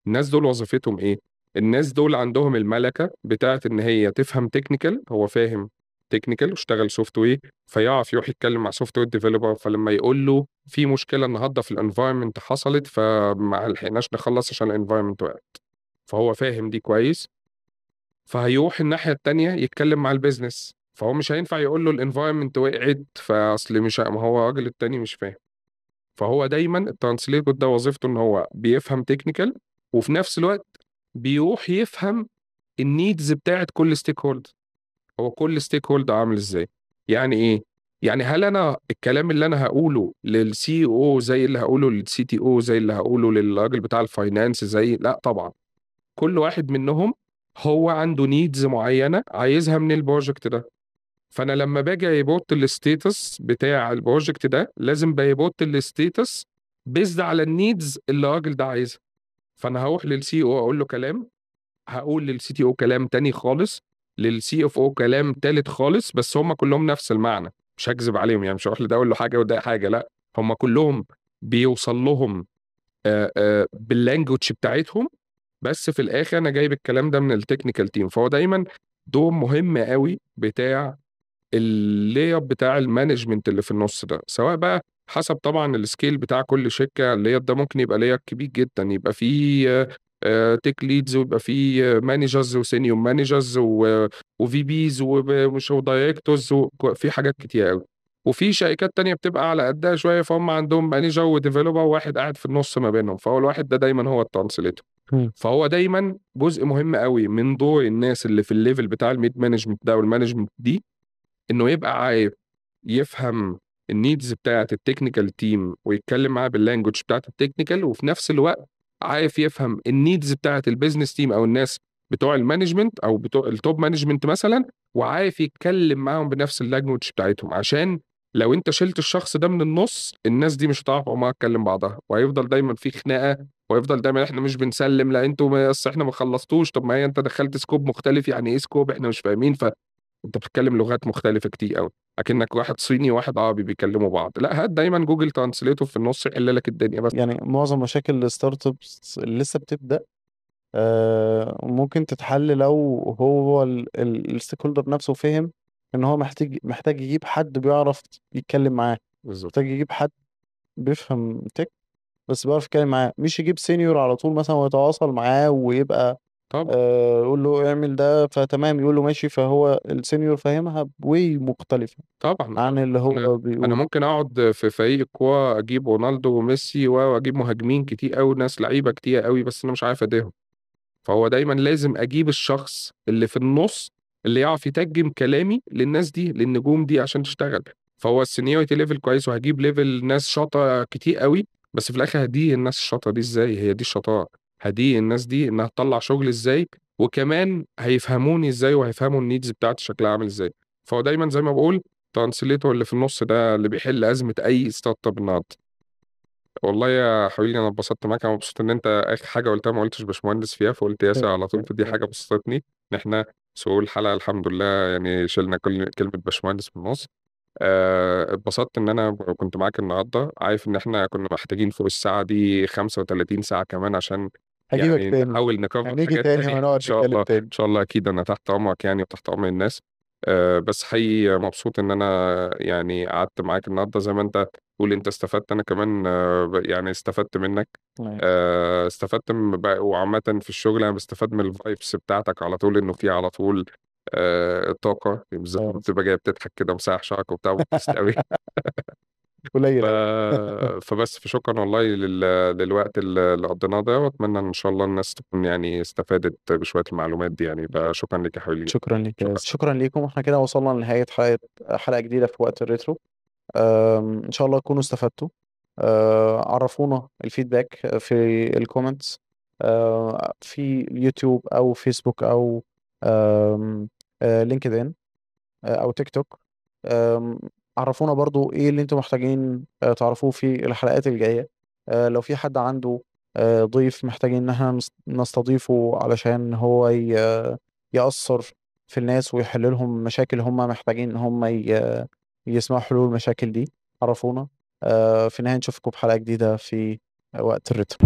الناس دول وظيفتهم ايه؟ الناس دول عندهم الملكة بتاعت ان هي تفهم technical، هو فاهم technical واشتغل software، فيعرف يروح يتكلم مع software developer، فلما يقول له في مشكلة النهارده في ال environment حصلت فما لحقناش نخلص عشان ال environment وقعت، فهو فاهم دي كويس. فهيروح الناحية التانية يتكلم مع ال business، فهو مش هينفع يقول له ال environment وقعت فاصل مش، ما هو الراجل التاني مش فاهم. فهو دايما ال translator ده وظيفته ان هو بيفهم technical وفي نفس الوقت بيروح يفهم ال needs بتاعت كل stakeholder، هو كل stakeholder عامل ازاي. يعني ايه؟ يعني هل انا الكلام اللي انا هقوله لل CEO زي اللي هقوله لل CTO زي اللي هقوله للراجل بتاع ال finance زي؟ لا طبعا، كل واحد منهم هو عنده needs معينة عايزها من ال project ده. فانا لما باجي ا report ال status بتاع ال project ده لازم ب report ال status based على ال needs اللي الراجل ده عايزها. فانا هروح لل CEO اقول له كلام، هقول لل CTO كلام تاني خالص، لل CFO كلام تالت خالص، بس هم كلهم نفس المعنى. مش هكذب عليهم يعني، مش هروح لده اقول له حاجة وده حاجة، لا هم كلهم بيوصل لهم بال language بتاعتهم، بس في الاخر انا جايب الكلام ده من ال technical team. فهو دايما دور مهم قوي بتاع ال layer بتاع ال management اللي في النص ده، سواء بقى حسب طبعا ال scale بتاع كل شركة. ال layer ده ممكن يبقى layer كبير جدا، يبقى فيه tech leads، ويبقى فيه managers و senior managers و VPs ومش و directors، في حاجات كتير قوي. وفي شركات تانية بتبقى على قدها شوية، فهم عندهم manager و developer وواحد قاعد في النص ما بينهم، فهو الواحد ده دايما هو ال translator. فهو دايما جزء مهم قوي من دور الناس اللي في ال level بتاع ال mid management ده وال management دي، انه يبقى عارف يفهم ال needs بتاعه ال technical team ويتكلم معاه بال language بتاعه ال technical، وفي نفس الوقت عارف يفهم ال needs بتاعه ال business team او الناس بتوع ال management او بتوع ال top management مثلا، وعارف يتكلم معاهم بنفس ال language بتاعتهم. عشان لو انت شلت الشخص ده من النص، الناس دي مش هتعرف عمرها تكلم بعضها، وهيفضل دايما في خناقه، ويفضل دايما احنا مش بنسلم، لا انتوا بس احنا ما خلصتوش، طب ما هي انت دخلت scope مختلف، يعني ايه scope احنا مش فاهمين. فانت بتتكلم لغات مختلفة كتير قوي، اكنك واحد صيني وواحد عربي بيكلموا بعض. لا، هات دايما Google Translator في النص يحل لك الدنيا بس. يعني معظم مشاكل ال startups اللي لسه بتبدأ ممكن تتحل لو هو ال stakeholder نفسه فهم ان هو محتاج يجيب حد بيعرف يتكلم معاه. بالظبط. محتاج يجيب حد بيفهم tech بس بيعرف يتكلم معاه، مش يجيب senior على طول مثلا ويتواصل معاه ويبقى طبعا. يقول له اعمل ده فتمام، يقول له ماشي، فهو ال senior فاهمها ب way مختلفة طبعا. عن اللي هو انا بيقول. ممكن اقعد في فريق الكورة اجيب رونالدو وميسي واجيب مهاجمين كتير قوي، ناس لعيبة كتير قوي، بس انا مش عارف اديهم. فهو دايما لازم اجيب الشخص اللي في النص اللي يعرف يترجم كلامي للناس دي، للنجوم دي، عشان تشتغل. فهو ال seniority level كويس، وهجيب level ناس شاطرة كتير قوي، بس في الاخر هدي الناس الشاطره دي ازاي؟ هي دي الشطارة، هدي الناس دي انها تطلع شغل ازاي، وكمان هيفهموني ازاي، وهيفهموا ال needs بتاعتي شكلها عامل ازاي. فهو دايما زي ما بقول translator اللي في النص ده اللي بيحل ازمة اي startup النهارده. والله يا حبيبي انا اتبسطت معاك، انا مبسوط ان انت اخر حاجة قلتها ما قلتش باشمهندس فيها، فقلت ياسر على طول، فدي حاجة بسطتني ان احنا سهول الحلقة الحمد لله، يعني شلنا كل كلمة باشمهندس من النص. اتبسطت ان انا كنت معاك النهارده، عارف ان احنا كنا محتاجين فوق الساعة دي 35 ساعة كمان عشان هجيبك يعني تاني، نحاول نكفر هنيجي حاجات تاني تانية. وهنقعد ان شاء نتكلم الله تاني. ان شاء الله، اكيد انا تحت امرك يعني وتحت امر الناس. بس حقيقي مبسوط ان انا يعني قعدت معاك النهارده، زي ما انت تقول انت استفدت، انا كمان يعني استفدت منك. نعم. استفدت وعامة في الشغل انا بستفاد من ال vibes بتاعتك على طول، انه في على طول طاقة، بالذات لما بتبقى جاي بتضحك كده ومساح شعرك وبتاع، بتبسط قوي. قليل أوي. فبس فشكرا والله للوقت اللي قضيناه ده، واتمنى ان شاء الله الناس تكون يعني استفادت بشوية المعلومات دي يعني. فشكرا لك يا حبيبي. شكرا لك يا شكرا. ياسر. شكرا لكم. احنا كده وصلنا لنهاية حلقة جديدة في وقت ال retro. ان شاء الله تكونوا استفدتوا. عرفونا ال feedback في ال comments، في اليوتيوب او فيسبوك او LinkedIn، او تيك توك. عرفونا برضو ايه اللي انتم محتاجين تعرفوه في الحلقات الجاية. لو في حد عنده ضيف محتاجين ان احنا نستضيفه علشان هو يأثر في الناس ويحل لهم مشاكل هم محتاجين ان هم يسمعوا حلول المشاكل دي، عرفونا. في النهاية نشوفكم في حلقة جديدة في وقت ال retro.